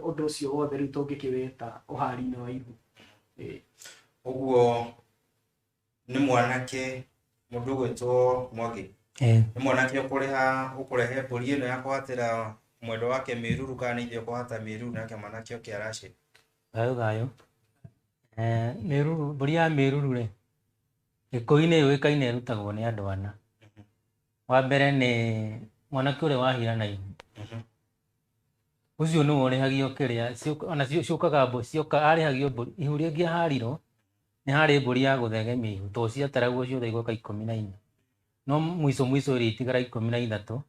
ũndũ ũcio wothe rĩu tũngĩkĩwĩta ũhari-inĩ wa ihu. Ũguo nĩ mwanake mũndũ ũgwĩtwo Mwangi, nĩ mwanake ũkũrĩha ũkũrehe mbũri ĩno ya kũhatĩra mwendwa wake mĩruru kana nĩ ithe ũkũhata mĩruru nake mwanake oke aracĩre? Thayũ thayũ. Mĩruru, mbũri ya mĩruru rĩ, Gĩkũyũ-inĩ yũĩkaine ĩrutagwo nĩ andũ ana. Wa mbere nĩ mwanake ũrĩa wahira na ihu. Ũcio nĩwe ũrĩhagio kĩrĩa, ona ciũkaga cioka arĩhagio mbũri, ihu rĩngĩaharirwo nĩ harĩ mbũri ya gũthegemia ihu tondũ ciataragwo ciothe igoka 14. No mwico mwico ĩrĩa itigara 13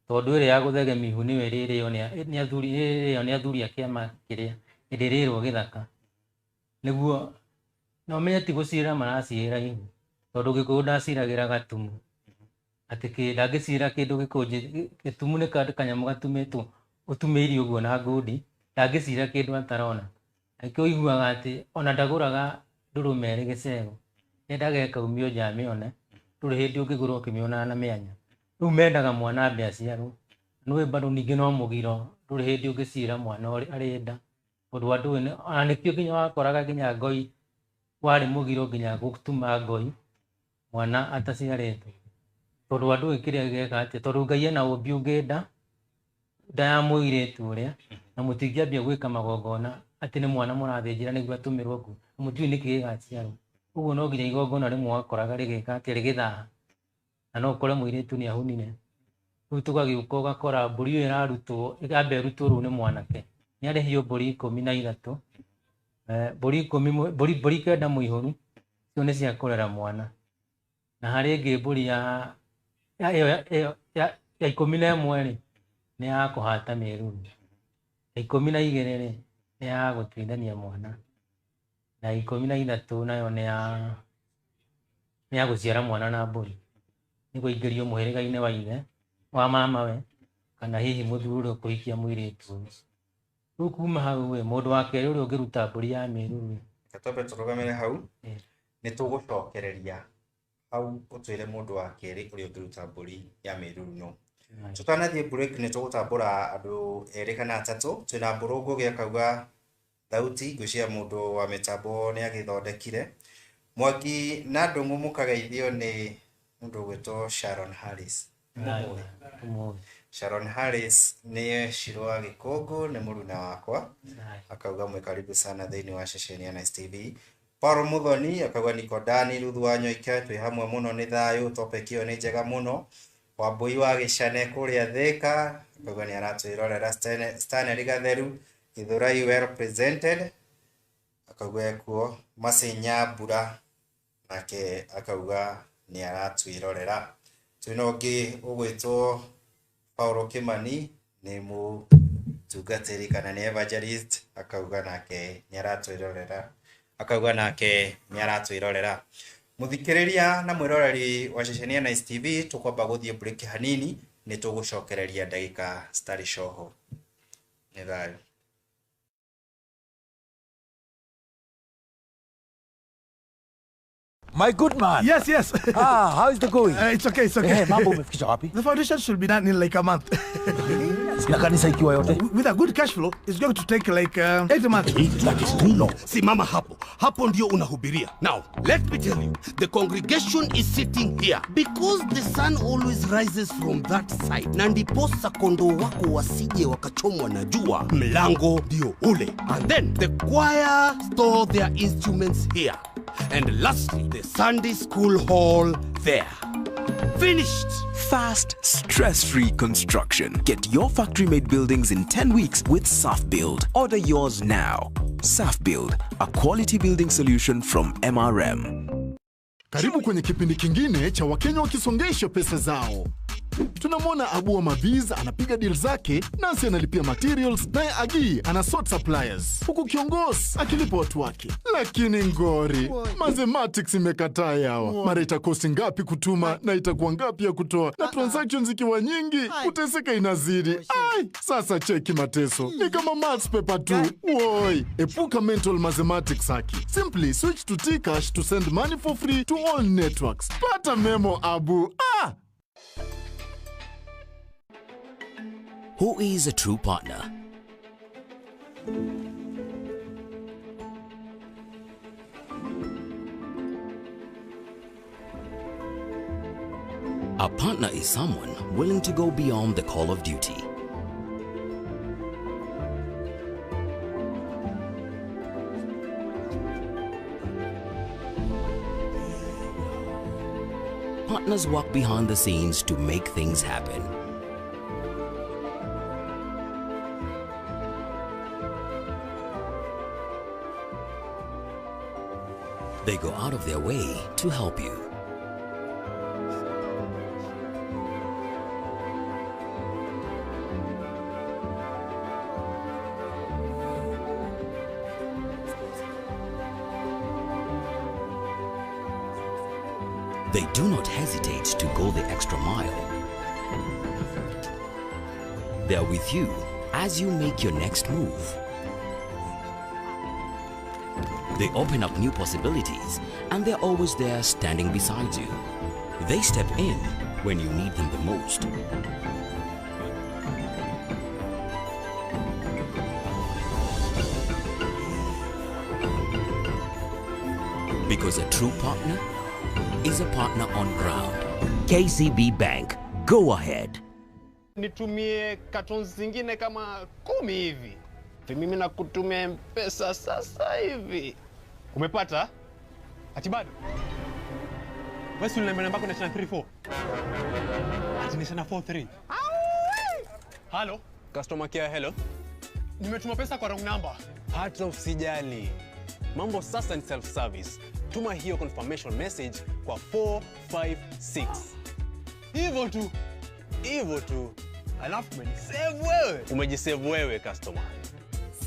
tondũ ĩrĩa ya gũthegemia ihu nĩyo ĩrĩrĩo nĩ athuri a kĩama kĩrĩa ĩrĩrĩrwo gĩthaka. Nĩguo na ũmenye ti gũcirĩra maracirĩra ihu tondũ Gĩkũyũ ndaciragĩra gatumu. Atĩ ndangĩcirĩra kĩndũ gĩkũnjĩ, gĩtumu nĩ kanyamũ gatumĩtwo ũtumĩirio ũguo na ngundi, ndangĩcirĩra kĩndũ atarona. Nĩkĩo ũiguaga atĩ ona ndagũraga ndũrũme ĩrĩ gĩcegũ, endaga ĩkaumio nja amĩone, ndũrĩ hĩndĩ ũngĩgũra ũkĩmĩonaga na mĩanya. Rĩu mendaga mwana ambe aciarwo. Nĩũĩ bado ningĩ no mũgiro, ndũrĩ hĩndĩ ũngĩcirĩra mwana arĩ nda tondũ andũ ona nĩkĩo nginya wakoraga nginya ngoi warĩ mũgiro nginya gũtuma ngoi mwana ataciarĩtwo tondũ andũ kĩrĩa gĩgeka atĩa, tondũ Ngai ena ũmbi ũngĩ nda nda ya mũirĩtu ũrĩa, na mũtingĩambia gwĩka magongona atĩ nĩ mwana mũrathĩnjĩra nĩguo atũmĩrwo kuo, na mũtiũĩ nĩkĩ gĩgaciarwo. Ũguo no nginya igongona rĩmwe wakoraga rĩgĩka atĩa, rĩgĩthaha, na no ũkore mũirĩtu nĩ ahunire. Rĩu tũgagĩũka ũgakora mbũri ĩyo ĩrarutwo, ĩkamba ĩrutwo rĩu nĩ mwanake. Nĩ arĩhio mbũri 13, mbũri ikũmi, mbũri 9 mũihũru, icio nĩ cia kũrera mwana. Na harĩ ĩngĩ mbũri ya 11 rĩ, nĩ ya kũhata mĩruru. Ya 12 rĩ, nĩ ya gũtuithania mwana. Na 13 nayo nĩ ya gũciara mwana na mbũri. Nĩguo aingĩrio mũhĩrĩga-inĩ wa ithe, wa mamawe, kana hihi mũthuri ũrĩa ũkũhikia mũirĩtu ũyũ. Rĩu kuma hau ĩ, mũndũ wa kerĩ ũrĩa ũngĩruta mbũri ya mĩruru ĩ. Reke twambe tũrũgamĩre hau, nĩ tũgũcokereria hau ũtwĩre mũndũ wa kerĩ ũrĩa ũngĩruta mbũri ya mĩruru no. Tũtanathiĩ break nĩ tũgũtambũra andũ erĩ kana atatũ. Twĩna Mbũrũ Ngũgĩ akauga thauti, ngwĩciria mũndũ wa mĩtambo nĩ agĩthondekire. Mwangi na Ndũng'ũ mũkageithio nĩ mũndũ ũgwĩtwo Sharon Harris. Sharon Harris nĩ Shiro wa Gĩkũngũ, nĩ mũruna wakwa. Akauga mwĩ karibu sana thĩinĩ wa ceceni ya Nice TV. Paul Muthoni akauga niko ndani, Ruthu wa Nyoike twĩ hamwe mũno, nĩ thayũ, topic ĩyo nĩ njega mũno. Wambui wa Gĩcane kũrĩa Thĩka akauga nĩ aratwĩrorera. Stanley Gatheru Githurai well presented akauga ekuo. Mercy Nyambura nake akauga nĩ aratwĩrorera. Twĩna ũngĩ ũgwĩtwo Paulo Kimani, nĩ mũtungatĩri kana nĩ evangelist, akauga nake nĩ aratwĩrorera. Akauga nake nĩ aratwĩrorera. Mũthikĩrĩria na mwĩroreri wa ceceni ya Nice TV, tũkwamba gũthiĩ break hanini, nĩ tũgũcokereria ndagĩka citarĩ coho. Nĩ thayũ. My good man. Yes, yes. How is the going? It's okay, it's okay. Hey, mambo umefikisha wapi? The foundation should be done in like a month. Na kanisa ikiwa yote? With a good cash flow, it's going to take like 8 months. That is too long. Simama hapo. Hapo ndio unahubiria. Now, let me tell you, the congregation is sitting here because the sun always rises from that side. Na ndiposa kondoo wako wasije wakachomwa na jua, mlango ndio ule. And then the choir store their instruments here. And lastly, the Sunday school hall there. Finished. Fast, stress-free construction. Get your factory-made buildings in 10 weeks with SAFBUILD. Order yours now. SAFBUILD, a quality building solution from MRM. Karibu kwenye kipindi kingine cha Wakenya wakisongesha pesa zao. Tunamwona Abu wa Mabiz anapiga deal zake, Nancy analipia materials, naye Agi ana sort suppliers, huku kiongozi akilipa watu wake. Lakini ngori, mathematics imekataa yawa. Mara itakosti ngapi kutuma na itakuwa ngapi ya kutoa, na transactions ikiwa nyingi, kuteseka inazidi. Ai, sasa cheki mateso ni kama maths paper tu. Woi, epuka mental mathematics haki. Simply switch to T-Cash to send money for free to all networks. Pata memo Abu. Ah! Who is a true partner? A partner is someone willing to go beyond the call of duty. Partners work behind the scenes to make things happen. They go out of their way to help you. They do not hesitate to go the extra mile. They are with you as you make your next move. They open up new possibilities and they're always there standing beside you. They step in when you need them the most. Because a true partner is a partner on ground. KCB Bank, go ahead. Nitumie cartons zingine kama 10 hivi. Mimi nakutumia M-Pesa sasa hivi. Umepata? Ati bado? Wewe si unaniambia namba yako ni 34. Ati ni 43. Hello, customer care, hello. Nimetuma pesa kwa wrong number. Hata usijali. Mambo sasa ni self service. Tuma hiyo confirmation message kwa 456. Hivyo tu. Hivyo tu. Alafu umenisave wewe. Umejisave wewe customer.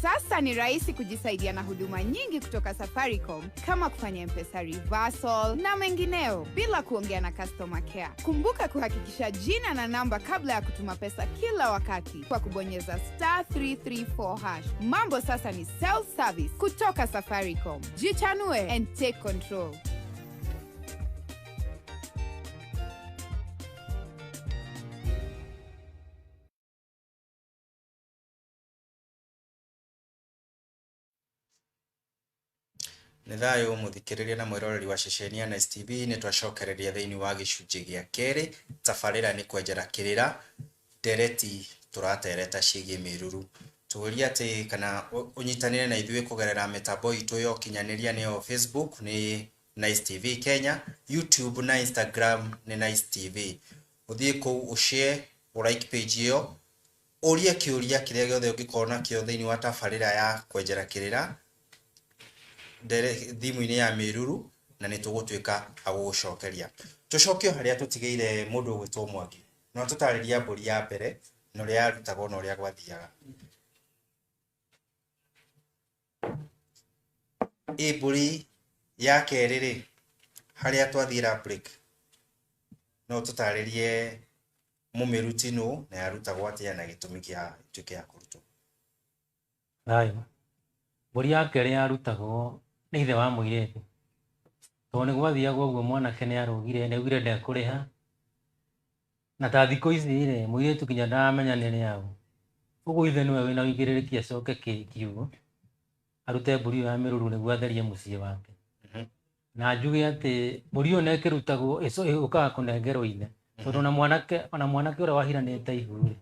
Sasa ni rahisi kujisaidia na huduma nyingi kutoka Safaricom kama kufanya M-Pesa reversal na mengineo bila kuongea na customer care. Kumbuka kuhakikisha jina na namba kabla ya kutuma pesa kila wakati kwa kubonyeza *334#. Mambo sasa ni self-service kutoka Safaricom. Jichanue and take control. Nĩ thayũ mũthikĩrĩria na mwĩroreri wa ceceni ya Nice TV, nĩ twacokereria thĩinĩ wa gĩcunjĩ gĩa kerĩ. Tabarĩra nĩ kwenjera kĩrĩra, ndereti tũratereta ciĩgiĩ mĩruru. Tũũria atĩ kana ũnyitanĩre na ithuĩ kũgerera mĩtambo itũ ya ũkinyanĩria nĩyo Facebook nĩ Nice TV Kenya, YouTube na Instagram nĩ Nice TV. Ũthiĩ kũu ũshare, ũlike page ĩyo, ũrie kĩũria kĩrĩa gĩothe ũngĩkorwo nakĩo thĩinĩ wa tabarĩra ya kwenjera kĩrĩra thimũ-inĩ ya mĩruru, na nĩ tũgũtuĩka a gũgũcokeria. Tũcoke o harĩa tũtigĩire mũndũ ũgwĩtwo Mwangi. No tũtarĩria mbũri ya mbere na ũrĩa yarutagwo na ũrĩa gwathiaga. Ĩ mbũri ya kerĩ rĩ, harĩa twathiĩra break, no tũtarĩrie mũmĩruti nũ na yarutagwo atĩa na gĩtũmi kĩa ĩtuĩke ya kũrutwo. Thayũ. Mbũri ya kerĩ yarutagwo nĩ ithe wa mũirĩtu. Tondũ nĩ gwathiagwo ũguo mwanake nĩ arũgire, nĩ augire ndekũrĩha. Na ta thikũ ici rĩ, mũirĩtu nginya ndaramenya nĩ rĩaũ. Ũguo ithe nĩwe wĩna ũigĩrĩrĩki acoke kiugo arute mbũri ĩyo ya mĩruru nĩguo atherie mũciĩ wake. Na njuge atĩ mbũri ĩyo na ĩkĩrutagwo ĩũkaga kũnengerwo ithe, tondũ ona mwanake ũrĩa wahiranĩte ihu rĩ,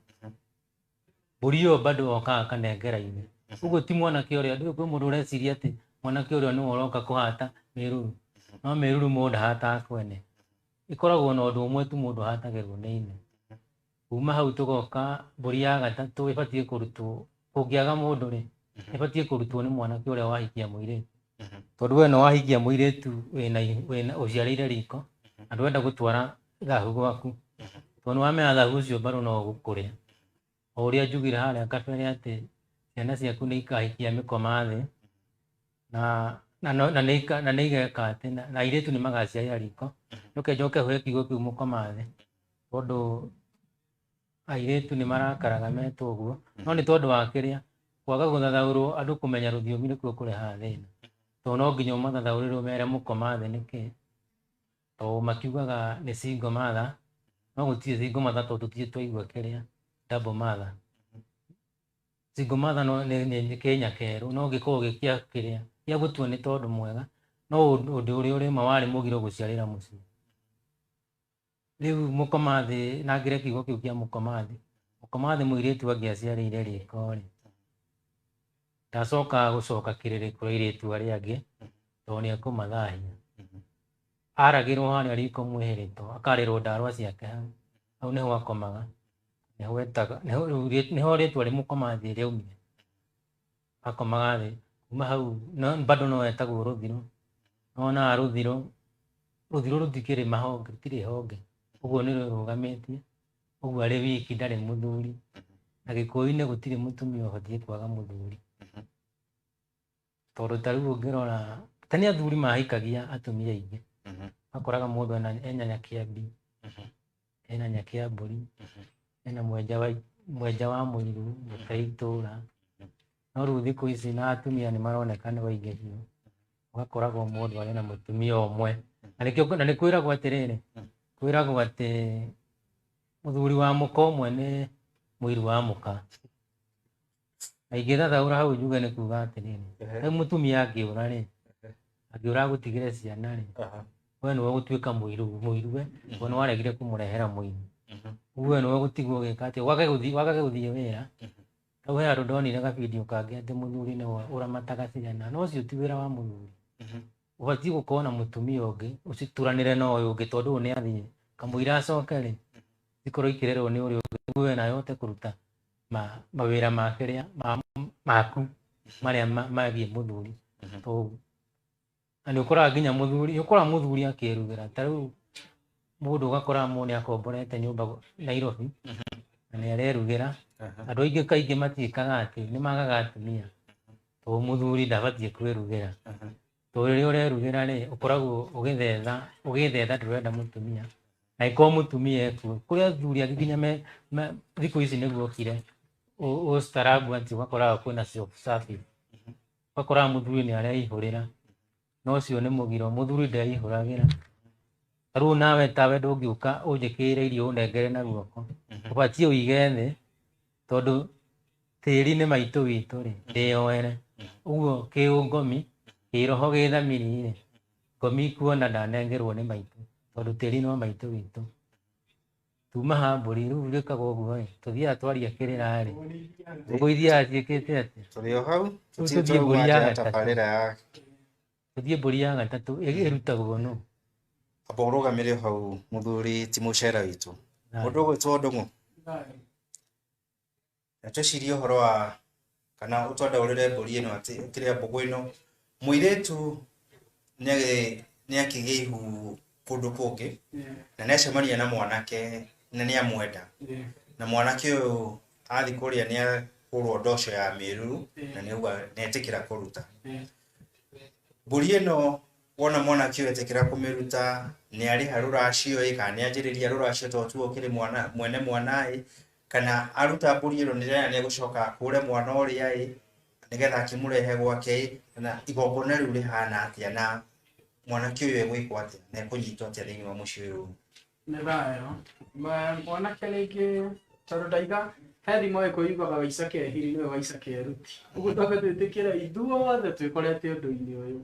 mbũri ĩyo bado okaga akanengera ithe. Ũguo ti mwanake ũrĩa, ndũĩ kwĩ mũndũ ũreciria atĩ mwanake ũrĩa nĩwe ũroka kũhata mĩruru, no mĩruru mũndũ ndahataga kwene, ĩkoragwo na ũndũ ũmwe tu mũndũ ahatagĩrwo nĩ ithe. Kuma hau tũgoka mbũri ya gatatũ ĩbatiĩ kũrutwo, kũngĩaga mũndũ rĩ, ĩbatiĩ kũrutwo nĩ mwanake ũrĩa wahikia mũirĩtu, tondũ we no wahikia mũirĩtu wĩna ũciarĩire riko na ndwenda gũtwara thahu gwaku, tondũ nĩwamenya thahu ũcio bado no ũgũkũrĩa. O ũrĩa njugire harĩa kabere atĩ ciana ciaku nĩ ikahikia mĩkoma thĩ na nĩ igeka atĩ na airĩtu nĩ magaciarĩra riko. Njoke njoke hũe kiugo kĩu mũkoma thĩ, tondũ airĩtu nĩ marakaraga metwo ũguo, no nĩ tondũ wa kĩrĩa kwaga gũthathaũrwo andũ kũmenya rũthiomi nĩkuo kũrehaga thĩna, tondũ no nginya ũmathathaũrĩre ũmere mũkoma thĩ nĩkĩ, tondũ makiugaga nĩ single mother, no gũtirĩ single mother tondũ tũtirĩ twaigua kĩrĩa double mother. Single mother no nĩ kĩnya kerũ, no gĩkoragwo gĩ kĩa kĩrĩa gĩa gũtua nĩ tondũ mwega, no ũndũ ũrĩa ũrĩ ma warĩ mũgiro gũciarĩra mũciĩ. Rĩu mũkoma thĩ, na ngĩre kiugo kĩu kĩa mũkoma thĩ, mũkoma thĩ mũirĩtu angĩaciarĩire riko rĩ, ndacokaga gũcoka kĩrĩrĩ kũrĩ airĩtu arĩa angĩ, tondũ nĩ ekũmathahia. Aragĩrwo harĩa riko mwĩhĩrĩto, akarĩrwo ndarwa ciake hau, hau nĩho akomaga, nĩho etaga, nĩho rĩtwa rĩ mũkoma thĩ rĩaumire. Akomaga thĩ, kuma hau bado no etagwo rũthirũ, no wonaga rũthirũ, rũthirũ rũtikĩrĩ mahonge, rũtirĩ honge, ũguo nĩ rwĩrũgamĩtie, ũguo arĩ wiki ndarĩ mũthuri, na Gĩkũyũ-inĩ gũtirĩ mũtumia ũbatiĩ kwaga mũthuri, tondũ ta rĩu ũngĩrora ta nĩ athuri mahikagia atumia aingĩ, makoraga mũndũ ena nyakĩambi, ena nyakĩambũri, ena mwenja wa mũiru, mũte itũra, no rĩu thikũ ici na atumia nĩ maroneka nĩ waingĩ biũ, ũgakoragwo mũndũ arĩ na mũtumia ũmwe, na nĩkĩo na nĩ kwĩragwo atĩrĩrĩ, kwĩragwo atĩ mũthuri wa mũka ũmwe nĩ mũiru wa mũka. Na ingĩthathaũra hau njuge nĩ kuga atĩrĩrĩ, rĩu mũtumia angĩũra rĩ, angĩũra agũtigĩre ciana rĩ, we nĩwe ũgũtuĩka mũiru mũiruwe, tondũ nĩwaregire kũmũrehera mũiru. Ũguo we nĩwe ũgũtigwo ũgĩka atĩ wage gũthiĩ wĩra. Hau he handũ ndonire gabidio kangĩ atĩ mũthuri nĩwe ũramataga ciana, no ũcio ti wĩra wa mũthuri. Ũbatiĩ gũkorwo na mũtumia ũngĩ ũcituranĩre na ũyũ ũngĩ, tondũ ũyũ nĩ athiĩ kamũira acoke rĩ, cikorwo ikĩrerwo nĩ ũrĩa ũngĩ, nĩguo we nawe ũhote kũruta mawĩra ma kĩrĩa maku marĩa megiĩ mũthuri. Tondũ na nĩ ũkoraga nginya mũthuri, nĩ ũkoraga mũthuri akĩrugĩra, ta rĩu mũndũ ũgakora mũndũ nĩ akomborete nyũmba Nairobi na nĩ arerugĩra. Andũ aingĩ kaingĩ matiĩkaga atĩ nĩ magaga atumia, tondũ mũthuri ndabatiĩ kwĩrugĩra, tondũ rĩrĩa ũrerugĩra rĩ, ũkoragwo ũgĩthetha ndũrenda mũtumia, na ĩkorwo mũtumia ekuo. Kũrĩ athuri angĩ nginya thikũ ici nĩguo okire ũstaarabu atĩ ũgakoraga kwĩna self service, ũgakoraga mũthuri nĩ areihũrĩra, no ũcio nĩ mũgiro, mũthuri ndeihũragĩra. Ta rĩu nawe tawe ndũngĩũka ũnjĩkĩrĩre irio ũnengere na guoko, ũbatiĩ ũige thĩ, tondũ tĩri nĩ maitũ witũ rĩ, ndĩyoere. Ũguo kĩũngomi, kĩroho gĩthamiri rĩ, ngomi kuona ndanengerwo nĩ maitũ, tondũ tĩri no maitũ witũ. Tuma ha mbũri rĩu rĩkaga ũguo ĩ, tũthiaga twaria kĩrĩra rĩ, ngũkũ ithiaga ciĩkĩte atĩa? Tũrĩ o hau, Rĩu tũtirĩ tũthiĩ twauma mbũri nja ya ya gatatũ. tabarĩra ya Tũthiĩ mbũri ya gatatũ ĩrutagwo nũ? Amba ũrũgamĩre hau mũthuri ti mũcera witũ. Mũndũ ũgwĩtwo Ndũng'ũ, na twĩcirie ũhoro wa kana ũtwandaũrĩre mbũri ĩno atĩ kĩrĩa mbũgũ ĩno, mũirĩtu nĩ akĩgĩa ihu kũndũ kũngĩ na nĩ acemania na mwanake na nĩ amwenda, na mwanake ũyũ athiĩ kũrĩa nĩ akũrwo ndoco ya mĩruru na nĩ auga nĩ etĩkĩra kũruta mbũri ĩno. Wona mwanake ũyũ etĩkĩra kũmĩruta, nĩ arĩha rũracio ĩ, kana nĩ anjĩrĩria rũracio tondũ tuo ũkĩrĩ mwana mwene mwana ĩ, kana aruta mbũri ĩno nĩ egũcoka akũre mwana ũrĩa ĩ, nĩgetha akĩmũrehe gwake ĩ, na igongona rĩu rĩhana atĩa, na mwanake ũyũ egwĩkwo atĩa na ekũnyitwo atĩa thĩinĩ wa mũciĩ ũyũ? Nĩ thayũ. Mwanake rĩngĩ tondũ ndaiga He thimo ĩkũ yugaga waica kehiri nĩwe waica keruti. Ũguo twambe twĩtĩkĩre ithuothe twĩkorete ũndũ-inĩ ũyũ.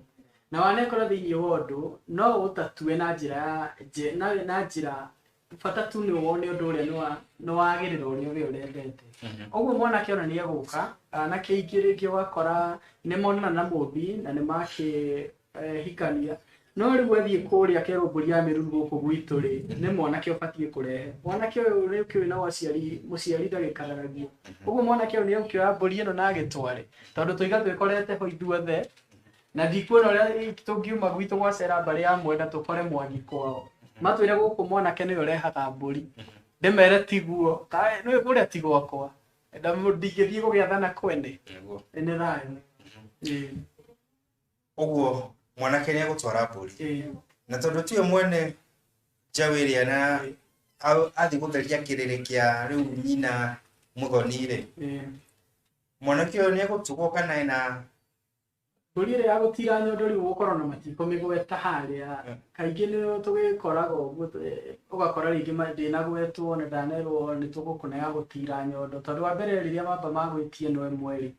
Na wanekora thĩinĩ wa ũndũ no ũtatue na njĩra ya na njĩra bata tu nĩ wone ũndũ ũrĩa nĩ wagĩrĩra ũrĩa we ũrendete. Ũguo mwanake ona nĩ egũka, anake aingĩ rĩngĩ ũgakora nĩ monana na mũmbi na nĩ makĩhikania. No rĩu athiĩ kũrĩa akerwo mbũri ya mĩruru gũkũ gwitũ rĩ, nĩ mwanake ũbatiĩ kũrehe. Mwanake ũyũ rĩ ũkĩũĩ nao aciari, mũciari ndagĩkararagio. Ũguo mwanake ũyũ nĩ egũkĩoya mbũri ĩno na agĩtware. Tondũ tũiga twĩkorete ho ithuothe, na ndikuona ũrĩa tũngiuma gwitũ gwacera mbarĩ ya mwenda tũkore mwangi kwao. Matwĩre gũkũ mwanake nĩwe ũrehaga mbũri. Ndĩmere tiguo, nĩwe kũrĩa ti gwakwa. Ndingĩthiĩ gũgĩathana kwene. Nĩ thayũ. Ũguo mwanake nĩ egũtwara mbũri. Na tondũ tiwe mwene njaũ ĩrĩa na athiĩ gũtheria kĩrĩrĩ kĩa rĩu nyina mũthoni rĩ. Mwanake ũyũ nĩ egũtugwo kana ena mbũri ĩrĩa ya gũtira nyondo rĩu ũgũkorwo na matikũmĩgweta harĩa. Kaingĩ nĩ tũgĩkoraga ũguo, ũgakora rĩngĩ ndĩnagwetwo na ndanerwo nĩ tũgũkũna ya gũtira nyondo. Tondũ wa mbere rĩrĩa mamba magwĩtie ĩno ĩmwe rĩ,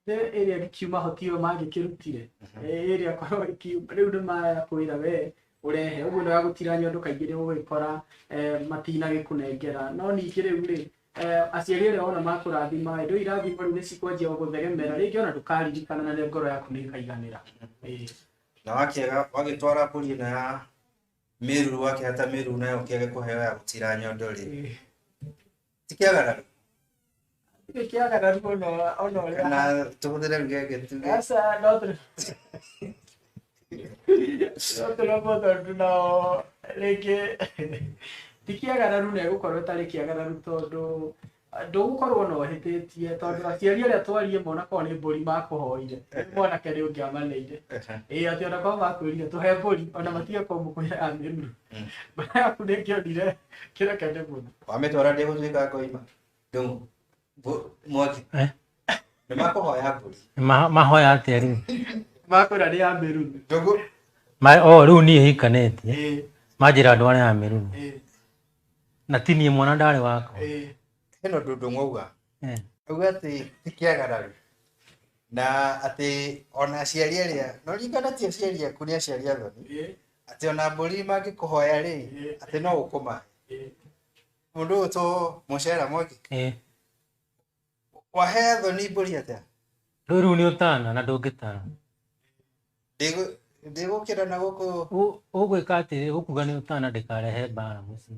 ĩrĩa ĩkiuma ho tiyo mangĩkĩrutire. Ĩrĩa korwo ĩkiuma rĩu nĩ makwĩra we ũrehe. Ũguo ĩno ya gũtira nyondo kaingĩ nĩ ũgũgĩkora matinagĩkũnengera. No ningĩ rĩu rĩ, aciari arĩa wona makũrathima, indo irathimo rĩu nĩ cikwanjia gũgũthegemera, rĩngĩ ona ndũkaririkana na ngoro yaku nĩ ĩkaiganĩra. Na wakĩaga wagĩtwara mbũri ĩno ya mĩruru, wakĩhata mĩruru nayo ũkĩage kũheo ya gũtira nyondo rĩ, ti kĩagararu? Ti kĩagararu ona ũrĩa. Kana tũhũthĩre rugenge tuge. Aca, no tũrombo tondũ nao rĩngĩ ti kĩagararu na ĩgũkorwo ĩtarĩ kĩagararu tondũ ndũgũkorwo na ũhĩtĩtie tondũ aciari arĩa twarie mona korwo nĩ mbũri makũhoire mwanake nĩ ũngĩamaneire. Ĩĩ atĩ ona korwo makwĩrire tũhe mbũri ona matige kũmũkwĩra ya mĩruru. Mbũri yaku nĩ ĩngĩonire kĩreke nĩ mũno. Wamĩtwara ndĩgũtuĩka ngoima. Ndũng'ũ. Mwangi. Nĩ makũhoya mbũri. Mahoya atĩa rĩu? Makwĩra nĩ ya mĩruru. Ndũng'ũ. O rĩu niĩ hikanĩtie. Manjĩra ndware ya mĩruru. Na ti niĩ mwana ndarĩ wakwa. Hena ũndũ Ndũng'ũ auga. Auga atĩ ti kĩagararu. Na atĩ ona aciari arĩa, no ririkana ti aciari aku nĩ aciari athoni. Atĩ ona mbũri mangĩkũhoya rĩ, atĩ no ũkũmahe. Mũndũ ũyũ to mũcera Mwangi. Wahe athoni mbũri atĩa? Rĩu nĩ ũtana na ndũngĩtana. Ndĩgũkĩra na gũkũ. Ũgwĩka atĩrĩ, ũkuga nĩ ũtana ndĩkarehe mbara mũciĩ.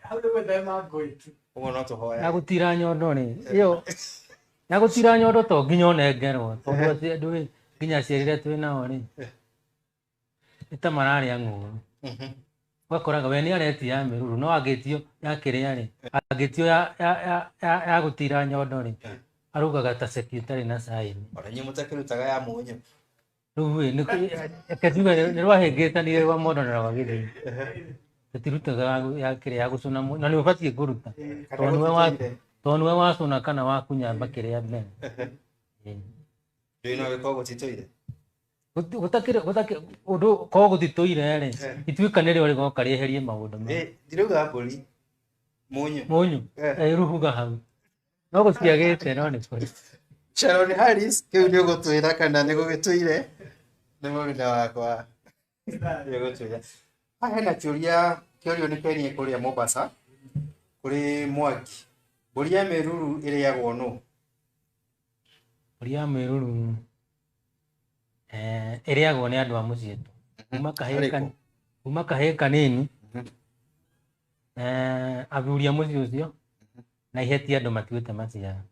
Hau nĩ gwĩthema ngũĩ tu. Ũguo no tũhoya. Ya gũtira nyondo rĩ, ĩyo ya gũtira nyondo to nginya ũnengerwo, tondũ ndũĩ nginya aciari arĩa twĩ nao rĩ, nĩ ta mararĩa ng'ũũrũ. Ũgakoraga we nĩ aretia ya mĩruru, no angĩtio ya kĩrĩa rĩ, angĩtio ya gũtira nyondo rĩ, arugaga ta ceki ĩtarĩ na caini. Ona inyuĩ mũtakĩrutaga ya mũnyũ. Rĩu ĩ, reke tuge nĩ rwahĩngĩcanire rwa mondo na rwa gĩthĩi. Tũtirutaga ya kĩrĩa ya gũcũna na nĩ ũbatiĩ kũruta. Tondũ nĩwe wacũna kana wakunyamba kĩrĩa mbere. Ndũĩ no gĩkorwo gũtitũire? Gũtakĩrĩ ũndũ korwo gũtitũire rĩ, ituĩka nĩrĩo rĩgoka rĩeherie maũndũ maya. Ndirauga mbũri. Mũnyũ. Mũnyũ. Ruhuga hau. No gũtiagĩte no nĩ kũrĩ. Sharon Harris, kĩu nĩ ũgũtwĩra kana nĩ gũgĩtũire? Nĩ mũruna wakwa. Nĩ ũgũtwĩra. Haha hena kĩũria kĩũrio nĩ Kenia kũrĩa Mombasa, kũrĩ Mwangi. Mbũri ya mĩruru ĩrĩagwo nũ? Mbũri ya mĩruru ĩrĩagwo nĩ andũ a mũciĩ tu. Kuma kahĩĩ kanini, athuri a mũciĩ ũcio, na iheti andũ matuĩte maciara.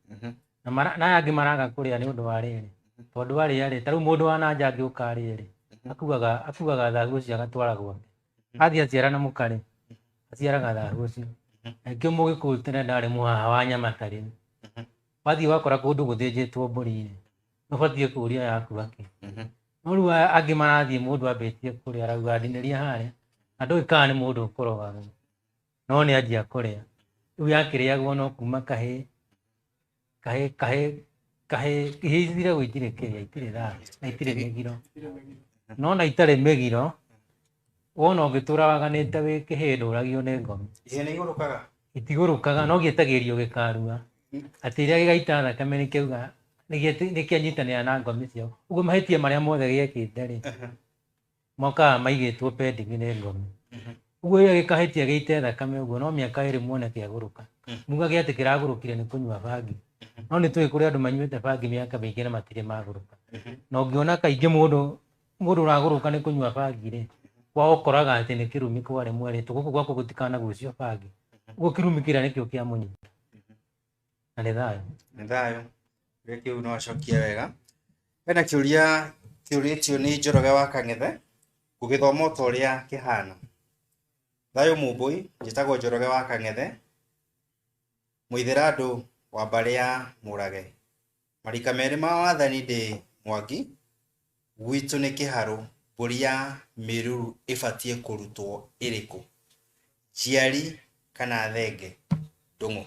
Na aya angĩ maraga kũrĩa nĩ ũndũ wa rĩrĩ. Tondũ arĩa rĩ, ta rĩu mũndũ wa na nja angĩũka arĩe rĩ, akuaga thahu ũcio agatwara gwake. Athiĩ aciara na mũka rĩ, aciaraga thahu ũcio. Na nĩkĩo mũgĩkũyũ tene ndarĩ mũhaha wa nyama ta rĩu. Wathiĩ wakora kũndũ gũthĩnjĩtwo mbũri rĩ, nĩ ũbatiĩ kũũria yaku akĩ. No rĩu aya angĩ marathiĩ mũndũ ambĩtie kũrĩa arauga ndinĩria harĩa, na ndũĩ kana nĩ mũndũ ũkũrogagwo. No nĩ anjia kũrĩa. Rĩu yakĩrĩagwo no kuma kahĩĩ, kahĩĩ, kahĩĩ, kahĩĩ, ihĩĩ ithiragwo itirĩ kĩrĩa, itirĩ thahu, na itirĩ mĩgiro. No na itarĩ mĩgiro, wona ũngĩtũra waganĩte wĩ kĩhĩĩ ndũragio nĩ ngomi. Ihĩĩ nĩ igũrũkaga? Gĩtigũrũkaga no gĩetagĩrio gĩkarua. Atĩ rĩrĩa gĩgaita thakame nĩkĩauga nĩkĩanyitanĩra na ngomi ciao. Ũguo mahĩtia marĩa mothe gĩekĩte rĩ, mokaga maigĩtwo pending nĩ ngomi. Ũguo rĩrĩa gĩkahĩtia gĩite thakame ũguo no mĩaka ĩrĩ muone kĩagũrũka. Mugage atĩ kĩragũrũkire nĩ kũnyua bangi. No nĩ tũĩ kũrĩ andũ manyuĩte bangi mĩaka mĩingĩ na matirĩ magũrũka. Na ũngĩona kaingĩ mũndũ ũragũrũka nĩ kũnyua bangi rĩ, kwao ũkoraga atĩ nĩ kĩrumi kwarĩ mwerĩtwo gũkũ gwaku gũtikanagucio bangi. Ũguo kĩrumi kĩrĩa nĩkĩo kĩamũnyita. Na nĩ thayũ. Nĩ thayũ. Kĩũria kĩu no acokie wega. Hena kĩũria kĩũrĩtio nĩ Njoroge wa Kang'ethe, ngũgĩthoma o ta ũrĩa kĩhana. Thayũ Mũmbũi, njĩtagwo Njoroge wa Kang'ethe, mũithĩrandũ wa mbarĩ ya Mũrage. Marika merĩ ma wathani ndĩ Mwangi, gwitũ nĩ Kĩharũ, mbũri ya mĩruru ĩbatiĩ kũrutwo ĩrĩkũ? Njiari kana thenge? Ndũng'ũ.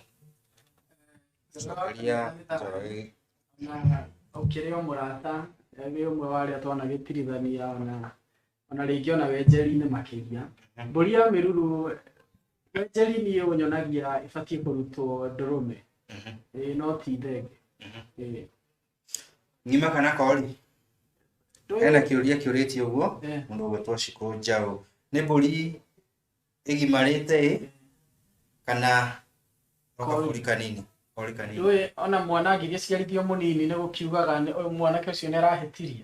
Cokeria Njoroge. Na ũkĩrĩ o mũrata wĩ ũmwe wa arĩa twanagĩtirithania ona rĩngĩ ona wenjeri-inĩ makĩria. Mbũri ya mĩruru wenjeri niĩ ũnyonagia ĩbatiĩ kũrutwo ndũrũme, no ti thenge. Ng'ima kana kori? Hena kĩũria kĩũrĩtio ũguo mũndũ ũgwĩtwo Shikũ Njaũ. Nĩ mbũri ĩgimarĩte ĩ kana no kabũri kanini? Kori kanini. Ndũĩ ona mwana angĩgĩciarithio mũnini nĩ gũkiugaga mwanake ũcio nĩ arahĩtirie.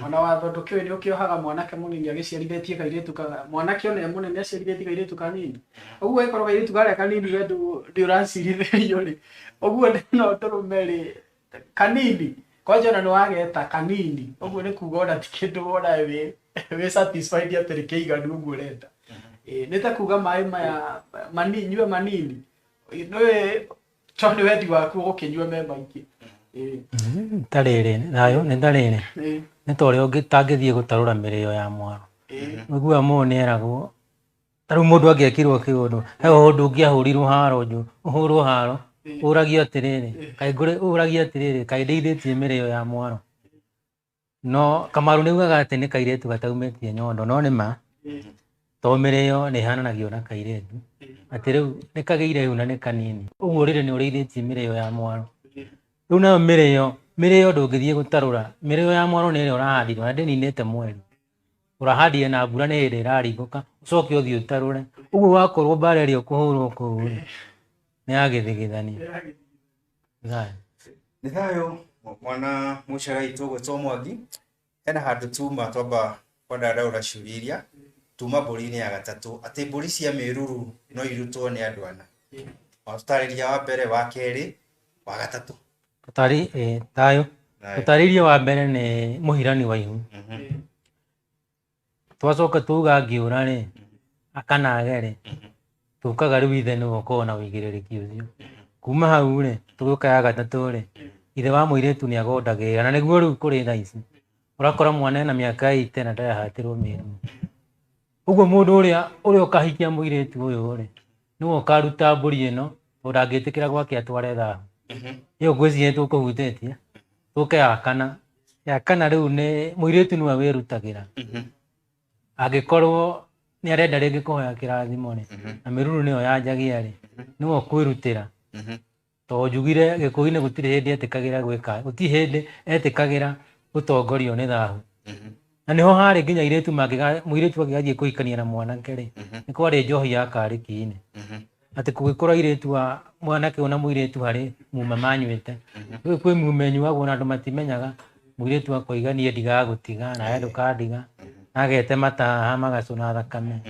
Ona watho ndũkĩũĩ nĩ ũkĩohaga mwanake mũnini agĩciarithĩtie kairĩtu mwanake ona e mũnene aciarithĩtie kairĩtu kanini. Ũguo ĩkorwo kairĩtu karĩa kanini we ndĩ ũracirithĩrio rĩ, ũguo no ndũrũme rĩ kanini kwanja ona nĩ wageta kanini, ũguo nĩ kuga ona ti kĩndũ wona wĩ satisfied atĩ nĩ kĩiganu ũguo ũrenda. Nĩ ta kuga maĩ maya nyue manini, nĩũĩ to nĩ wendi waku ũgũkĩnyua me maingĩ. Ta rĩrĩ, thayũ nĩ ta rĩrĩ. Nĩ ta ũrĩa ũtangĩthiĩ gũtarũra mĩrĩo ya mwaro. Ũiguaga mũndũ nĩ eragwo, ta rĩu mũndũ angĩekirwo kĩũndũ, he ũndũ ũngĩahũrirwo haro ũhũrwo haro, ũragio atĩrĩrĩ, kaĩ ũragio atĩrĩrĩ, kaĩ ndeithĩtie mĩrĩo ya mwaro. No Kamaru nĩ augaga atĩ nĩ kairĩtu gataumĩtie nyondo, no nĩ ma, to mĩrĩo nĩ ĩhananagio na kairĩtu. Atĩ rĩu nĩ kagĩire ihu na nĩ kanini. Ũguo rĩrĩ nĩ ũrĩithĩtie mĩrĩo ya mwaro. Rĩu nayo mĩrĩo ndũngĩthiĩ gũtarũra. Mĩrĩo ya mwaro nĩ ĩrĩa ũrahandirwo na ndĩninĩte mweri. Ũrahandire na mbura nĩ hĩndĩ ĩraringũka, ũcoke ũthiĩ ũtarũre. Ũguo wakorwo mbara ĩrĩa ũkũhũrwo kũu rĩ, nĩ ya gĩthigithania. Thayũ. Nĩ thayũ mwana mũcera witũ ũgwĩtwo Mwangi. Hena handũ tuma twamba kwandandaũra ciũria iria tuma mbũri-inĩ ya gatatũ atĩ mbũri cia mĩruru no irutwo nĩ andũ ana. Watũtarĩria wa mbere, wa kerĩ, wa gatatũ. Thayũ. Tũtarĩrie wa mbere nĩ mũhirani wa ihu. Twacoka tuga ngĩũra rĩ, kana age rĩ, tũkaga rĩu ithe nĩwe ũkoragwo na ũigĩrĩrĩki ũcio. Kuma hau rĩ, tũgĩũka ya gatatũ rĩ, ithe wa mũirĩtu nĩ agondagĩrĩra, na nĩguo rĩu kũrĩ thaa ici. Ũrakora mwana ena mĩaka 80 na ndarahatĩrwo mĩruru. Ũguo mũndũ ũrĩa ũkahikia mũirĩtu ũyũ rĩ, nĩwe ũkaruta mbũri ĩno, tondũ ndangĩtĩkĩra gwake atware thahu. Ĩyo ngwĩciria nĩ tũkũhutĩtie. Tũke ya kana. Ya kana rĩu nĩ mũirĩtu nĩwe wĩrutagĩra. Angĩkorwo nĩ arenda rĩngĩ kũhoya kĩrathimo rĩ, na mĩruru nĩyo yanjagia rĩ, nĩwe ũkwĩrutĩra. Tondũ njugire Gĩkũyũ-inĩ gũtirĩ hĩndĩ etĩkagĩra gwĩka, gũtirĩ hĩndĩ etĩkagĩra gũtongorio nĩ thahu. Na nĩho harĩ nginya airĩtu mũirĩtu angĩgathiĩ kũhikania na mwanake rĩ, nĩ kwarĩ njohi ya karĩki-inĩ. Atĩ kũngĩkorwo airĩtu a mwanake ũyũ na mũirĩtu harĩ muma manyuĩte, rĩu kwĩ muma ĩnyuagwo na andũ matimenyaga, mũirĩtu akoiga niĩ ndigagũtiga, nawe ndũkandiga, na agete mataha magacũna thakame.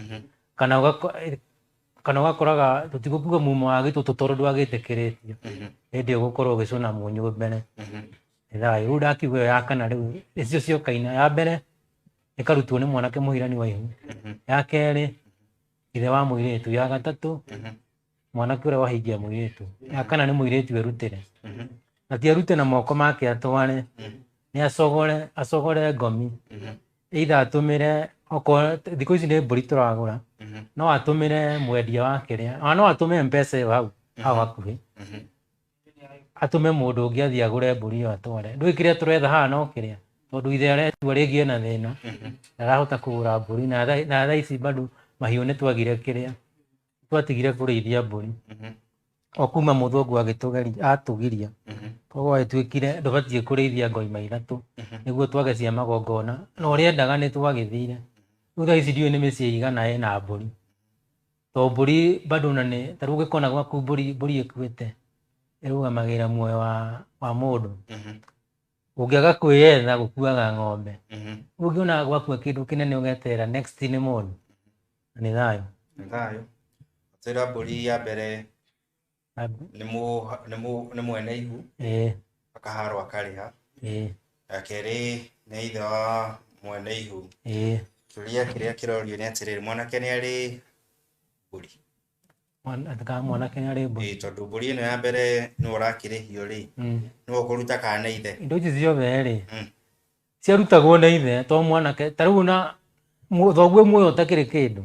Kana ũgakoraga tũtigũkuga muma wa gĩtũtũ tondũ ndwagĩtĩkĩrĩtio, hĩndĩ ĩyo ũgũkorwo ũgĩcũna mũnyũ mbere. Nĩ thayũ. Rĩu ndakiuga ĩyo ya kana rĩu nĩcio ciokaina. Ya mbere ĩkarutwo nĩ mwanake mũhirani wa ihu. Ya kerĩ ithe wa mũirĩtu. Ya gatatũ mwanake ũrĩa wahingia mũirĩtu. Ya kana nĩ mũirĩtu erutĩre. Na ti erute na moko make atware, nĩ acogore ngomi. Either atũmĩre okorwo thikũ ici nĩ mbũri tũragũra, no atũmĩre mwendia wa kĩrĩa, ona no atũme M-Pesa ĩyo hau hakuhĩ. Atũme mũndũ ũngĩ athiĩ agũre mbũri ĩyo atware. Ndũĩ kĩrĩa tũretha haha no kĩrĩa, tondũ ithe aretua rĩngĩ ena thĩna, ndarahota kũgũra mbũri, na thaa ici bado mahiũ nĩ twagire kĩrĩa. Twatigire kũrĩithia mbũri o kuma mũthũngũ agĩtũgeria atũgiria, koguo agĩtuĩkire ndũbatiĩ kũrĩithia ngoima ithatũ nĩguo twage cia magongona, na ũrĩa endaga nĩ twagĩthire. Rĩu thaa ici ndiũĩ nĩ mĩciĩ igana ĩna mbũri, to mbũri bado na nĩ ta rĩu ũngĩkona gwaku mbũri ĩkuĩte ĩrũgamagĩrĩra muoyo wa mũndũ. Ũngĩaga kwĩyetha gũkuaga ng'ombe. Ũngĩona gwakua kĩndũ kĩnene ũgeterera next nĩ mũndũ. Na nĩ thayũ. Nĩ thayũ. Twĩra mbũri ya mbere nĩ mwene ihu akaharwo akarĩha. Ya kerĩ nĩ ithe wa mwene ihu. Kĩũria kĩrĩa kĩrorio nĩ atĩrĩrĩ, mwanake nĩ arĩ mbũri? Mwanake nĩ arĩ mbũri. Tondũ mbũri ĩno ya mbere nĩwe ũrakĩrĩhio rĩ, nĩwe ũkũruta kana nĩ ithe? Indo ici ciothe rĩ, ciarutagwo nĩ ithe to mwanake. Ta rĩu na thoguo muoyo ũtakĩrĩ kĩndũ,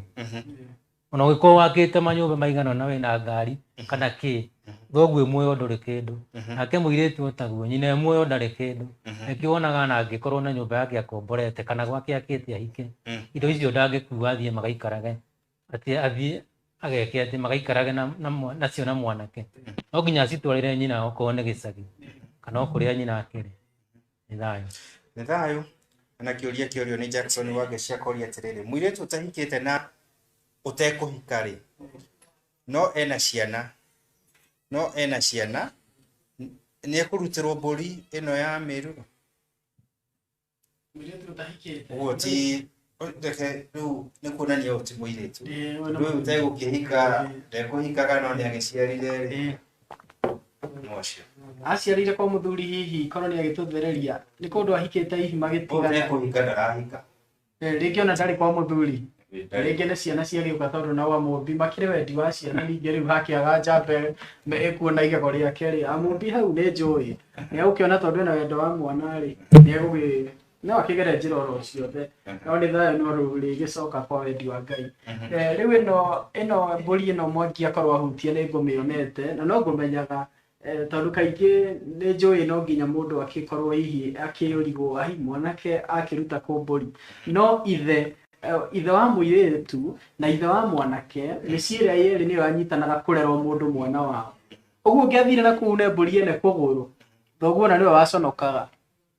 ona ũngĩkorwo wakĩte manyũmba maigana ũna wĩna ngari kana kĩ, thoguo muoyo ndũrĩ kĩndũ. Nake mũirĩtu otaguo, nyina e muoyo ndarĩ kĩndũ. Nĩkĩo wonaga ona angĩkorwo na nyũmba yake akomborete kana gwake akĩte ahike, indo icio ndangĩkua athiĩ magaikarage, atĩ athiĩ ageke atĩ magaikarage nacio na mwanake. No nginya acitwarĩre nyina okorwo nĩ gĩcagi kana o kũrĩa nyina akĩrĩ. Nĩ thayũ. Nĩ thayũ. Na kĩũria kĩorio nĩ Jackson Wangechi akoria atĩrĩrĩ, mũirĩtu ũtahikĩte na ũtekũhika rĩ, no ena ciana, nĩ ekũrutĩrwo mbũri ĩno ya mĩruru? Mũirĩtu ũtahikĩte. Ũguo ti reke rĩu nĩ kuonania ũyũ ti mũirĩtu. Tondũ ũyũ ũtegũkĩhika, ndekũhikaga no nĩ agĩciarire rĩ. No ũcio. Aciarire kwa mũthuri hihi korwo nĩ agĩtũthereria nĩ kũndũ ahikĩte hihi magĩtigana. Ũtekũhika ndarahika. Rĩngĩ ona ndarĩ kwa mũthuri. Rĩngĩ nĩ ciana ciagĩũka tondũ nao amũmbi makĩrĩ wendi wa ciana, ningĩ rĩu hakĩaga njamba ĩkuona igego rĩake rĩ, amũmbi hau nĩ njũĩ nĩ egũkĩona tondũ ena wendo wa mwana rĩ, nĩ no akĩgere njĩra oro ciothe, no nĩ thayũ no rĩgĩcoka kwa wendi wa Ngai. Rĩu ĩno mbũri ĩno Mwangi akorwo ahutia nĩ ngũmĩonete na no ngũmenyaga, tondũ kaingĩ nĩ njũĩ no nginya mũndũ akĩkorwo hihi akĩũrigwo ahi mwanake akĩruta kũ mbũri, no ithe wa mũirĩtu na ithe wa mwanake mĩciĩ ĩrĩa yerĩ nĩyo yanyitanaga kũrera mũndũ mwana wao. Ũguo ũngĩathire na kũu ne mbũri ene kũgũrũ, thoguo ona nĩwe waconokaga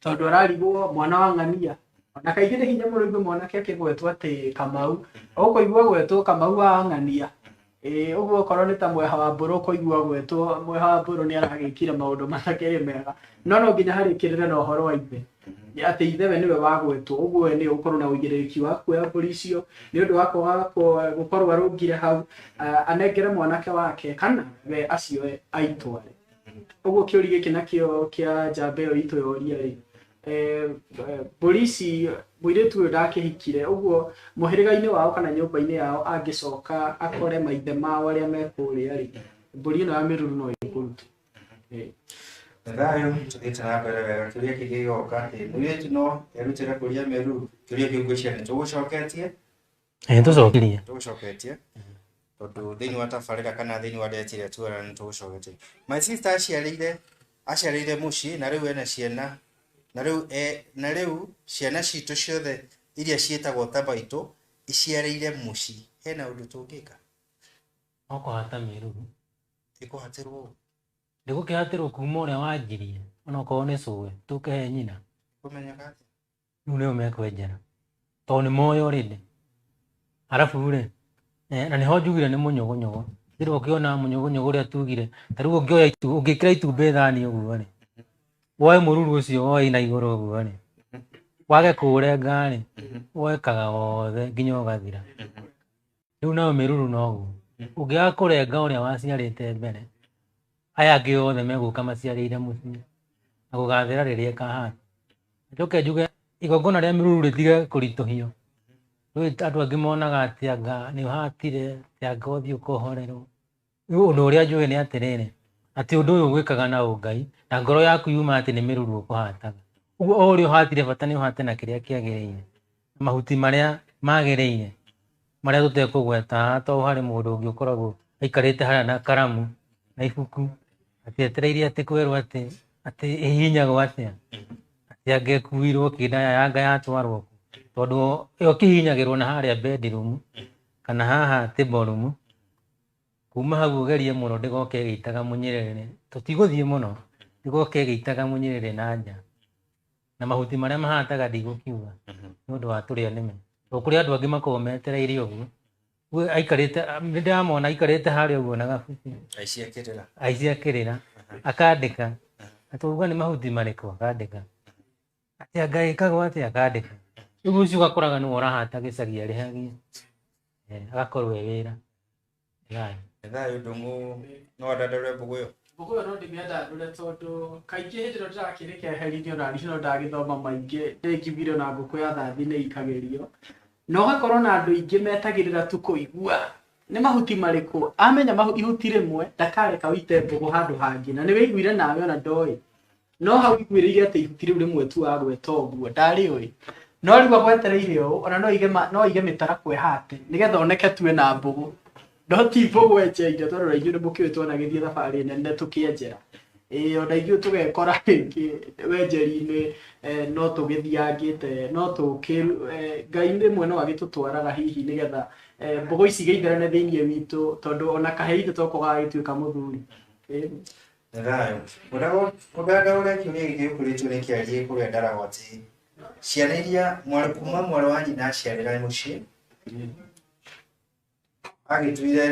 tondũ ararigwo mwana wa ng'ania. Na kaingĩ nĩ hinya mũno igue mwanake akĩgwetwo atĩ Kamau, ũkũigua gwetwo Kamau wa ng'ania. Ũguo okorwo nĩ ta mweha wa mbũrũ ũkũigua gwetwo mweha wa mbũrũ nĩ aragĩkire maũndũ matakĩrĩ mega, no nginya harĩkĩrĩre na ũhoro wa ithe atĩ ithe we nĩwe wagwetwo. Ũguo we nĩwe ũkorwo na ũigĩrĩrĩki wa kuoya mbũri icio nĩ ũndũ wa kwaga gũkorwo arũngire hau, anengere mwanake wake kana we acioe aitware. Ũguo kĩũria gĩkĩ nakĩo kĩa njamba ĩyo itũ yoria rĩ, mbũri ici mũirĩtu ũyũ ndakĩhikire, ũguo mũhĩrĩga-inĩ wao kana nyũmba-inĩ yao angĩcoka akore maithe mao arĩa me kũrĩa rĩ, mbũri ĩno ya mĩruru no ĩkũrutwo. Thayũ, tũthiĩte na mbere wega. Kĩũria kĩngĩ gĩgoka atĩ mũirĩtu no erutĩre kũrĩa mĩruru. Kĩũria kĩu ngwĩciria nĩ tũgũcoketie. Tũcokirie. Tũgũcoketie tondũ thĩinĩ wa tabarĩra kana thĩinĩ wa ndeto ĩrĩa tuona nĩ tũgũcoketie. My sister aciarĩire mũciĩ na rĩu ena ciana, na rĩu ciana citũ ciothe iria ciĩtagwo ta maitũ iciarĩire mũciĩ. Hena ũndũ tũngĩka? No kũhata mĩruru. Ĩkũhatĩrwo? Ndĩgũkĩhatĩrwo kuma ũrĩa wanjirie, onokorwo nĩ cũwe tũkĩhe nyina. Kũmenyeka atĩa? Rĩu nĩo mekwenjera tondũ nĩ moĩ already. Arabu rĩ, na nĩho njugire nĩ mũnyũgũnyũgũ. Rĩrĩa ũkĩona mũnyũgũnyũgũ ũrĩa tugire, ta rĩu ũngĩoya ũngĩkĩra itumbĩ thani ũguo rĩ, woe mũruru ũcio woe na igũrũ ũguo rĩ, wage kũũrenga rĩ, woekaga wothe nginya ũgathira. Rĩu nayo mĩruru noguo, ũngĩaga kũrenga ũrĩa waciarĩte mbere, aya angĩ othe megũka maciarĩire mũciĩ na gũgathira rĩrĩa ĩkahana. Njoke njuge igongona rĩa mĩruru rĩtige kũritũhio. Rĩu andũ angĩ monaga atĩ anga nĩ ũhatire, atĩ anga ũthiĩ ũkohorerwo. Rĩu ũndũ ũrĩa njũĩ nĩ atĩrĩrĩ, atĩ ũndũ ũyũ wĩkaga na ũngai na ngoro yaku yuma atĩ nĩ mĩruru ũkũhataga. Ũguo o ũrĩa ũhatire bata nĩ ũhate na kĩrĩa kĩagĩrĩire, mahuti marĩa magĩrĩire marĩa tũtekũgweta haha, tondũ harĩ mũndũ ũngĩ ũkoragwo aikarĩte harĩa na karamu na ibuku atĩ etereire atĩ kwĩrwo atĩ ĩhihinyagwo atĩa, atĩ angĩkuirwo kĩndaya yanga yatwarwo kũ, tondũ ĩyo kĩhihinyagĩrwo na harĩa bedroom kana haha table room, Kuma hau ũgerie mũno ndĩgoke ĩgĩitaga mũnyĩrĩrĩ. Tũtigũthiĩ mũno ndĩgoke ĩgĩitaga mũnyĩrĩrĩ na nja. Na mahuti marĩa mahataga ndigũkiuga nĩ ũndũ wa tũrĩa nĩme. Tondũ kũrĩ andũ angĩ makoragwo metereire ũguo. We aikarĩte nĩ ndĩramona aikarĩte harĩa ũguo na gabuku. Aici akĩrĩra. Aici akĩrĩra. Akandĩka. Atauga nĩ mahuti marĩkũ akandĩka. Atĩ anga ĩkagwo atĩa akandĩka. Rĩu ũcio ũgakoraga nĩwe ũrahata gĩcagi arĩhagie. Agakorwo e wĩra. Thayũ. Thayũ Ndung'u no andandũre mbũgũ ĩyo. Mbũgũ ĩyo no ndĩmĩandandũre tondũ kaingĩ hĩndĩ ĩrĩa ndĩrakĩrĩkeherithio na niĩ no ndagĩthoma maingĩ ndĩngiugire ona ngũkũ ya thathi nĩ ikagĩrio. Na ũgakorwo na andũ aingĩ metagĩrĩra tu kũigua nĩ mahuti marĩkũ. Amenya ihuti rĩmwe ndakareka ũite mbũgũ handũ hangĩ. Na nĩ wĩiguire nawe ona ndoĩ. No hau iguĩrĩire atĩ ihuti rĩu rĩmwe tu agweta ũguo ndarĩũĩ. No rĩu agwetereire ũũ ona no aige mĩtarakwa ĩhate nĩgetha oneke tu ena mbũgũ. No ti mbũgũ enjeire tondũ ona ithuĩ nĩ mũkĩũĩ twanagĩthiĩ thabarĩ nene tũkĩenjera. Ĩĩ ona ithuĩ tũgekora rĩngĩ wenjeri-inĩ no tũgĩthiangĩte no tũkĩ Ngai rĩmwe no agĩtũtwaraga hihi nĩgetha mbũgũ ici igĩitherane thĩinĩ witũ tondũ ona kahĩĩ itũ toko gagagĩtuĩka mũthuri. Thayũ. Ũndandaũre kĩũria gĩkĩ gĩkũrĩtio nĩ kĩarie kũrĩa Ndaragwa atĩ ciana iria mwarĩ kuma mwarĩ wa nyina aciarĩra mũciĩ agĩtuire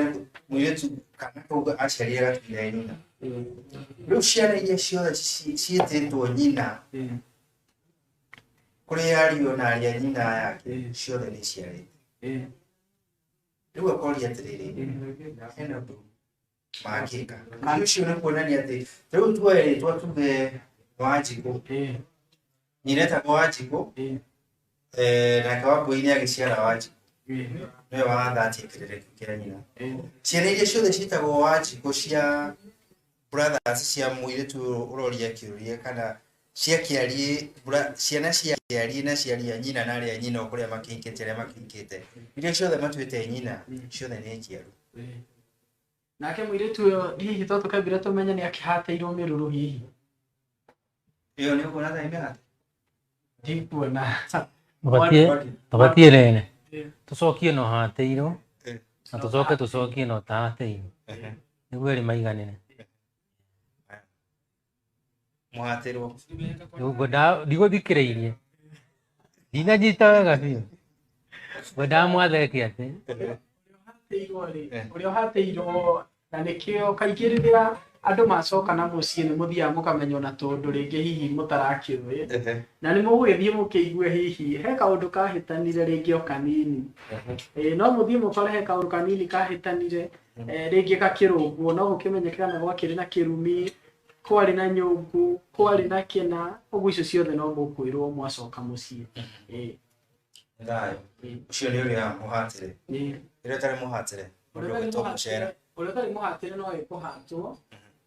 mũirĩtu kana kau aciarire gatuire nyina. Rĩu ciana iria ciothe ciĩtĩtwo nyina kũrĩ ariũ na arĩa nyina yake ciothe nĩ ciarĩte. Rĩu akoria atĩrĩrĩ hena ũndũ mangĩka. Ũndũ ũcio nĩ kuonania atĩ rĩu tuoe rĩtwa tuge Wanjikũ. Nyina etagwo Wanjikũ nake Wambũi nĩ agĩciara Wanjikũ. Nĩwe wathatie kĩrĩrĩ kĩu kĩa nyina. Ciana iria ciothe ciĩtagwo Wanjikũ cia brothers cia mũirĩtu ũroria kĩũria kana cia kĩarie ciana cia kĩarie na ciaria nyina na arĩa nyina o kũrĩa makĩhikĩte arĩa makĩhikĩte iria ciothe matuĩte nyina ciothe nĩ njiaru. Nake mũirĩtu ũyũ hihi to tũkambire tũmenye nĩ akĩhatĩirwo mĩrũrũ hihi. Ĩyo nĩ ũkuona ta ĩmĩhate? Ndikuona. Tũbatiĩ rĩrĩ tũcokie no hatĩirwo na tũcoke tũcokie no tahatĩirwo nĩguo erĩ maiganĩre. Mũhatĩrwo. Ndigũthikĩrĩirie. Ndinanyita wega biũ. Ngwendaga mwatheke atĩ. Ũrĩa ũhatĩirwo na nĩkĩo kaingĩ rĩrĩa andũ macoka na mũciĩ nĩ mũthiaga mũkamenya ona tũndũ rĩngĩ hihi mũtarakĩũĩ. Na nĩ mũgũgĩthiĩ mũkĩigue hihi he kaũndũ kahĩtanire rĩngĩ o kanini. No mũthiĩ mũkore he kaũndũ kanini kahĩtanire rĩngĩ gakĩrũngwo no gũkĩmenyeke kana gwakĩrĩ na kĩrumi kwarĩ na nyũngũ kwarĩ na kĩna ũguo icio ciothe no mũkwĩrwo mwacoka mũciĩ. Thayũ. Ũcio nĩ ũrĩa mũhatĩre. Ũrĩa ũtarĩ mũhatĩre. Ũrĩa ũtarĩ mũhatĩre no ekũhatwo.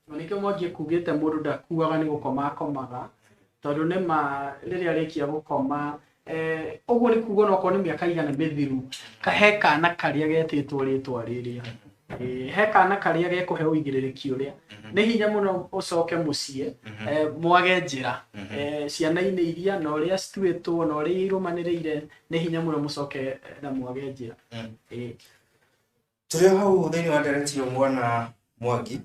Na nĩkĩo Mwangi ekugĩte mũndũ ndakuaga nĩ gũkoma akomaga tondũ nĩ ma rĩrĩa arĩkia gũkoma ũguo nĩ kuga onokorwo nĩ mĩaka igana mĩthiru he kana karĩa getĩtwo rĩtwa rĩrĩa. He kana karĩa gekũhe ũigĩrĩrĩki ũrĩa nĩ hinya mũno ũcoke mũciĩ mwage njĩra ciana-inĩ iria na ũrĩa cituĩtwo na ũrĩa irũmanĩrĩire nĩ hinya mũno mũcoke na mwage njĩra. Tũrĩ o hau thĩinĩ wa ndereti ĩyo mwana Mwangi.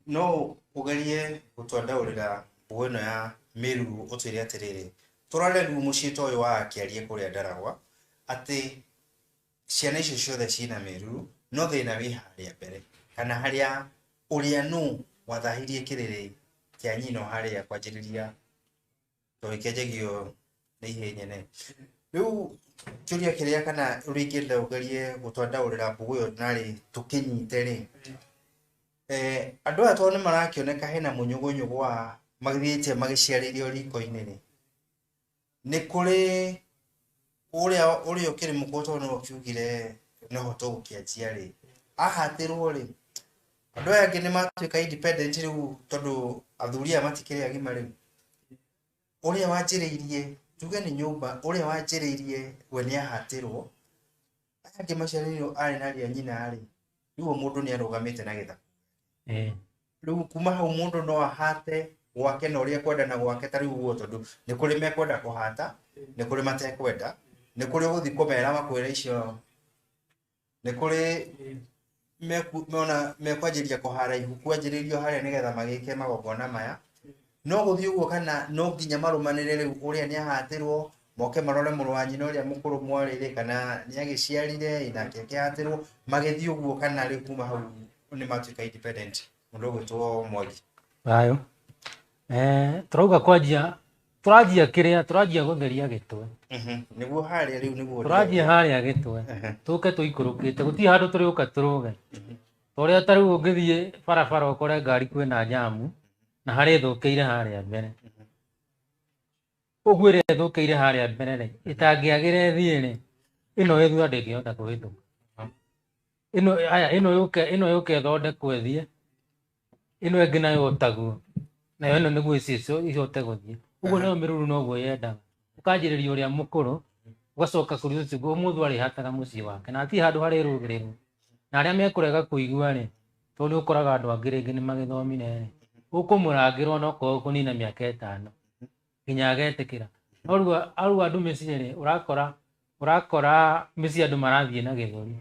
No ũgerie gũtwandaũrĩra mbũgũ ĩno ya mĩruru ũtwĩre atĩrĩrĩ tũrore rĩu mũciĩ ta ũyũ wa akĩarie kũrĩa Ndaragwa atĩ ciana icio ciothe ciĩna mĩruru no thĩna wĩ harĩa mbere kana harĩa ũrĩa nũ wathahirie kĩrĩrĩ kĩa nyina harĩa kwanjĩrĩria tondũ kĩanjagio nĩ ihĩĩ nyene. Rĩu kĩũria kĩrĩa kana ũrĩa ingĩenda ũgerie gũtwandaũrĩra mbũgũ ĩyo narĩ tũkĩnyite rĩ andũ aya tondũ nĩ marakĩoneka hena mũnyũgũnyũgũ wa magĩthiĩte magĩciarĩirio riko-inĩ rĩ nĩ kũrĩ ũrĩa ũkĩrĩ mũkũrũ tondũ nĩwe ũkiugire noho tũgũkĩanjia rĩ ahatĩrwo rĩ andũ aya angĩ nĩ matuĩka independent rĩu tondũ athuri aya matikĩrĩ agima rĩu ũrĩa wanjĩrĩirie tuge nĩ nyũmba ũrĩa wanjĩrĩirie we nĩ ahatĩrwo aya angĩ maciarĩirwo arĩ na arĩa nyina rĩ rĩu mũndũ nĩ arũgamĩte na gĩthaka. Rĩu kuma hau mũndũ no ahate gwake na ũrĩa ekwenda na gwake ta rĩu ũguo tondũ nĩ kũrĩ mekwenda kũhata nĩ kũrĩ matekwenda nĩ kũrĩ ũgũthiĩ kũmera makwĩre icio nĩ kũrĩ Mona mekwanjĩrĩria kũhara ihu kwanjĩrĩrio harĩa nĩgetha magĩke magongona maya no gũthiĩ ũguo kana no nginya marũmanĩre rĩu ũrĩa nĩ ahatĩrwo moke marore mũrũ wa nyina ũrĩa mũkũrũ mwarĩ rĩ kana nĩ agĩciarire nake akĩhatĩrwo magĩthiĩ ũguo kana rĩu kuma hau nĩ matuĩka independent mũndũ ũgwĩtwo Mwangi. Thayũ. Tũrauga kwanjia tũranjia kĩrĩa tũranjia gũtheria gĩtwe. Nĩguo harĩa rĩu nĩguo tũranjia harĩa gĩtwe tũke tũikũrũkĩte gũtirĩ handũ tũrĩũka tũrũge torĩa ta rĩu ũngĩthiĩ barabara ũkore ngari kwĩna njamu na harĩa ĩthũkĩire harĩa mbere ũguo ĩrĩa ĩthũkĩire harĩa mbere rĩ ĩtangĩagĩra ĩthiĩ rĩ ĩno ĩ thutha ndĩngĩhota kũhĩtũka ĩno aya ĩno yũke ĩthondekwo ĩthiĩ ĩno ĩngĩ nayo taguo nayo ĩno nĩguo icio ihote gũthiĩ ũguo nayo mĩruru noguo yendaga ũkanjĩrĩria ũrĩa mũkũrũ ũgacoka kũrĩ ũcio ũmũthĩ arĩhataga mũciĩ wake na hatirĩ handũ harĩrũgĩrĩrwo na arĩa mekũrega kũigua rĩ tondũ nĩ ũkoraga andũ angĩ rĩngĩ nĩ magĩthomire rĩ ũkũmũrangĩrwo no korwo kũnina mĩaka 5 nginya agetĩkĩra no rĩu andũ mĩciĩ rĩ ũrakora mĩciĩ andũ marathiĩ na gĩthũri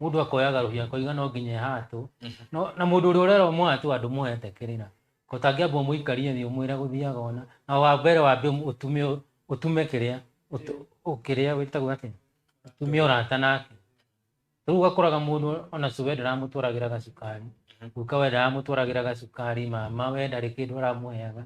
mũndũ akoyaga rũhiũ akoiga no nginya ĩhatwo na mũndũ ũrĩa ũrerwo mũhatwo andũ mũhete kĩrĩra kotangĩamba ũmũikarie thĩ ũmwĩre gũthiaga ona na wa mbere wambe ũtume kĩrĩa ũkĩrĩa wĩtagwo atĩa ũtume ũrata nake rĩu ũgakoraga mũndũ ona cũwe ndaramũtwaragĩra gacukari guka we ndaramũtwaragĩra gacukari mama we ndarĩ kĩndũ aramũheaga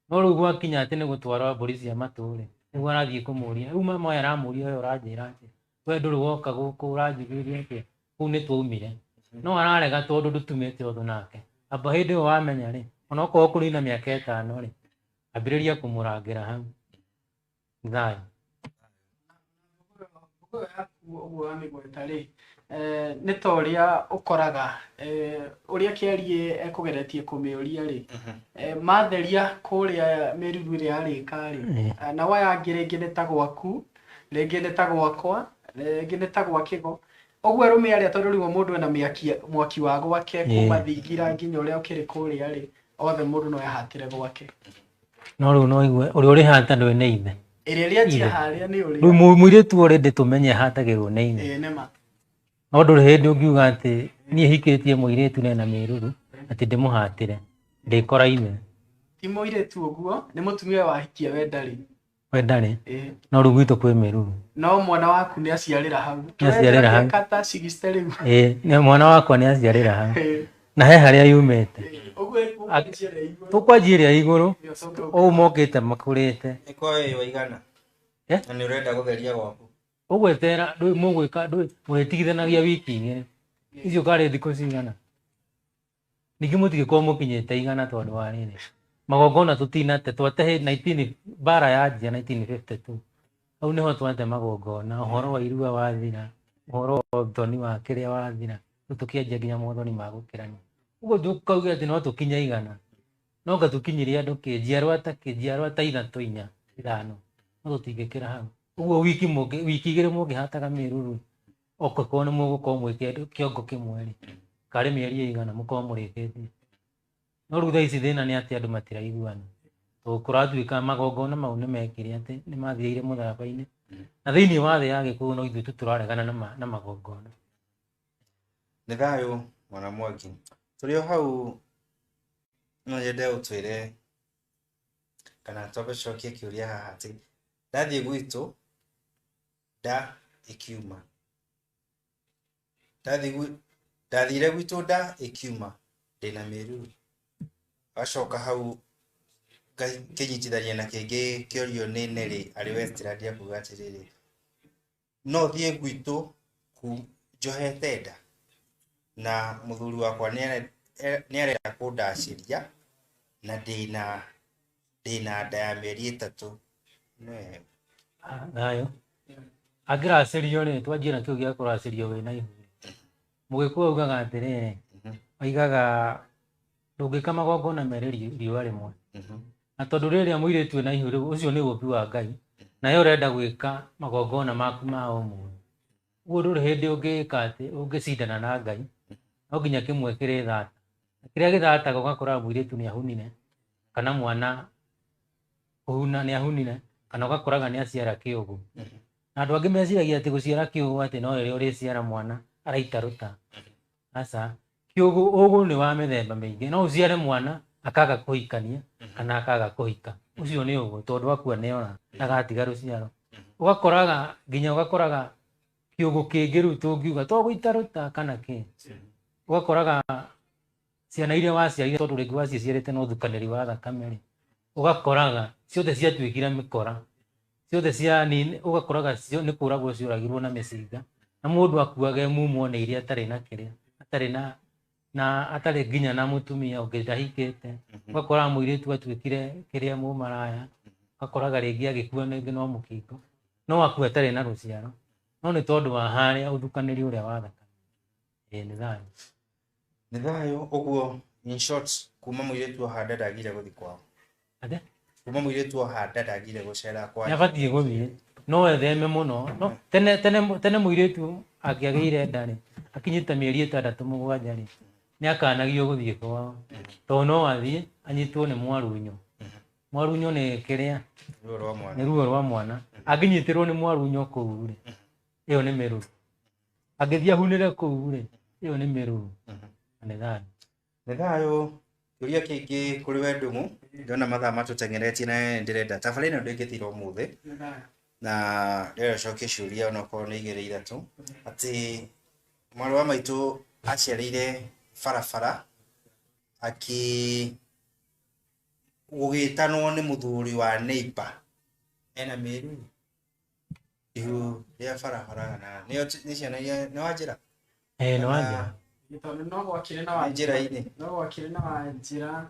no rĩu gwakinya atĩ nĩ gũtwarwo mbũri cia matũ rĩ nĩguo arathiĩ kũmũria rĩu mama ũyũ aramũria we ũranjĩra atĩa we ndũrĩ woka gũkũ ũranjugĩrĩria atĩa kũu nĩ twaumire no ararega tondũ ndũtumĩte ũthũ nake amba hĩndĩ ĩyo wamenya rĩ onokorwo kũnina mĩaka 5 rĩ ambĩrĩria kũmũrangĩra hau thayũ. Ũguo wamĩgweta rĩ nĩ ta ũrĩa ũkoraga ũrĩa kĩarie ekũgeretie kũmĩũria rĩ matheria kũrĩa mĩruru ĩrĩa yarĩka rĩ na waya angĩ rĩngĩ nĩ ta gwaku rĩngĩ nĩ ta gwakwa rĩngĩ nĩ ta gwa Kĩgo ũguo arũme arĩa tondũ rĩu mũndũ ena mwaki wa gwake kuma thingira nginya ũrĩa ũkĩrĩ kũrĩa rĩ othe mũndũ no ahatĩre gwake no rĩu no igue ũrĩa ũrĩhata ndũĩ nĩ ithe ĩrĩa ĩrĩanjia harĩa nĩ ũrĩa rĩu mũirĩtu already tũmenye ahatagĩrwo nĩ ithe nĩ ma no ndũrĩ hĩndĩ ũngiuga atĩ niĩ hikĩtie mũirĩtu na ena mĩruru atĩ ndĩmũhatĩre ndĩkora ithe ti mũirĩtu ũguo nĩ mũtumia wahikia we ndarĩ we ndarĩ no rĩu gwitũ kwĩ mĩruru no mwana waku nĩ aciarĩra hau nĩ aciarĩra hau kata cigiste rĩu nĩ mwana wakwa nĩ aciarĩra hau na he harĩa yumĩte tũkwanjia ĩrĩa igũrũ ũũ mokĩte makũrĩte ĩkorwo waigana na nĩ ũrenda gũtheria gwaku ũgwetera ndũĩ mũgwĩka ndũĩ mũrĩtigithanagia wiki 2 icio karĩ thikũ cigana ningĩ mũtingĩkorwo mũkinyĩte 100 tondũ wa rĩrĩ magongona tũtinate twate 19 mbara yanjia 1952 hau nĩho twate magongona ũhoro wa irua wathira ũhoro wa ũthoni wa kĩrĩa wathira rĩu tũkĩanjia nginya mothoni ma gũkĩrania ũguo tũkauge atĩ no tũkinye 100 no nga tũkinyirie andũ kĩ njiarwa ta 3 4 5 no tũtingĩkĩra hau ũguo wiki 2 mũngĩhataga mĩruru okorwo nĩ mũgũkorwo mwĩke kĩongo kĩmwe rĩ karĩ mĩeri 100 mũkorwo mũrĩkĩtie no rĩu thaa ici thĩna nĩ atĩ andũ matiraiguana tondũ kũratuĩka magongona mau nĩ mekire atĩ nĩ mathiĩire mũtharaba-inĩ na thĩinĩ wa thĩ ya Gĩkũyũ no ithuĩ tu tũraregana na magongona. Nĩ thayũ mwana Mwangi tũrĩ o hau no nyende ũtwĩre kana twambe tũcokie kĩũria haha atĩ ndathiĩ gwitũ nda ĩkiuma ndathire gwitũ nda ĩkiuma ndĩna mĩruru gacoka hau ngĩnyitithania na kĩngĩ kĩorio nĩ Nelly arĩ Westland akuga atĩrĩrĩ no thiĩ gwitũ njohete nda na mũthuri wakwa nĩ arenda kũndacĩria na ndĩna nda ya mĩeri 3. Thayũ angĩracĩrio rĩ twanjie na kĩu gĩa kũracĩrio wĩna ihu mũgĩkũyũ augaga atĩrĩrĩ oigaga ndũngĩka magongona merĩ riũa rĩmwe na tondũ rĩrĩa mũirĩtu ena ihu rĩu ũcio nĩ ũũmbi wa Ngai nawe ũrenda gwĩka magongona maku ma o mũthenya ũguo ndũrĩ hĩndĩ ũngĩka atĩ ũngĩcindana na Ngai no nginya kĩmwe kĩrĩ thata na kĩrĩa gĩthataga ũgakora mũirĩtu nĩ ahunire kana mwana kũhuna nĩ ahunire kana ũgakoraga nĩ aciara kĩũgũ na andũ angĩ meciragia atĩ gũciara kĩũgũ atĩ no rĩrĩa ũrĩciara mwana araita rũta Aca kĩũgũ ũgũ nĩ wa mĩthemba mĩingĩ. No ũciare mwana akaga kũhikania kana akaga kũhika. Ũcio nĩ ũgũ tondũ akua nĩ ora ndagatiga rũciaro. Ũgakoraga nginya ũgakoraga kĩũgũ kĩngĩ rĩu tũngiuga to gũita rũta kana kĩ. Ũgakoraga ciana iria waciarire tondũ rĩngĩ waciĩciarĩte na ũthukanĩri wa thakame rĩ, ũgakoraga ciothe ciatuĩkire mĩkora. Ciothe cia nini ũgakoraga nĩ kũragwo cioragirwo na mĩcinga na mũndũ akuaga e mumo nĩ iria atarĩ na kĩrĩa atarĩ na atarĩ nginya na mũtumia ũngĩ ndahikĩte. Ũgakoraga mũirĩtu atuĩkire kĩrĩa mũmaraya, ũgakoraga rĩngĩ agĩkua rĩngĩ no mũkingo, no akua atarĩ na rũciaro, no nĩ tondũ wa harĩa ũthukanĩri ũrĩa wa thakame. Ĩĩ nĩ thayũ. Nĩ thayũ. Ũguo in short kuma mũirĩtu ohanda ndagire gũthiĩ kwao. Atĩa? Kuma mũirĩtu ohanda ndagire gũcera kwa. Nĩ abatiĩ gũthiĩ no etheme mũno. No tene tene tene mũirĩtu angĩagĩire nda rĩ, akinyĩte mĩeri 6 7 rĩ, nĩ akanagio gũthiĩ kwao tondũ no athiĩ anyitwo nĩ mwarunyo. Mwarunyo nĩ kĩrĩa? Ruo rwa mwana. Nĩ ruo rwa mwana. Angĩnyitĩrwo nĩ mwarunyo kũu rĩ, ĩyo nĩ mĩruru. Angĩthiĩ ahunĩre kũu rĩ, ĩyo nĩ mĩruru. Na nĩ thayũ. Nĩ thayũ. Kĩũria kĩngĩ kũrĩ we Ndung'u, ndĩrona mathaa matũteng'eretie na ndĩrenda tabarĩra ĩno ndĩngĩthira ũmũthĩ na ndĩrenda ũcokie ciũria onokorwo nĩ 2 3 atĩ mwarĩ wa maitũ aciarĩire barabara akĩ gũgĩtanwo nĩ mũthuri wa neighbor ena mĩruru ihu rĩa barabara kana nĩ ciana iria nĩ wanjĩra? Ĩĩ nĩ wanjĩra. Tondũ no gwakĩrĩ na wa njĩra-inĩ. No gwakĩrĩ na wa njĩra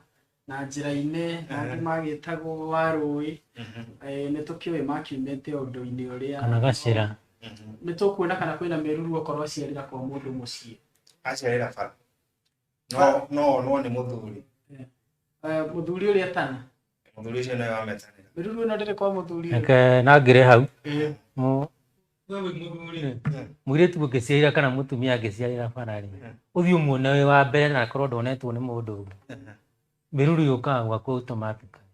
na njĩra-inĩ na angĩ magĩtagwo wa rũĩ. Nĩ tũkĩũĩ makiumĩte ũndũ-inĩ ũrĩa kana gacĩra. Nĩ tũkuona kana kwĩna mĩruru okorwo aciarĩra kwa mũndũ mũciĩ. Aciarĩra bara. No no no nĩ mũthuri. Mũthuri ũrĩa etana. Mũthuri ũcio nĩwe wametanĩra. Mĩruru ĩno ndĩrĩ kwa mũthuri. Reke nangĩre hau. Mũirĩtu ũngĩciarĩra kana mũtumia angĩciarĩra bara rĩ, ũthiĩ ũmuone wĩ wa mbere na akorwo ndonetwo nĩ mũndũ ũngĩ. Mĩruru yũkaga gwaku automatically.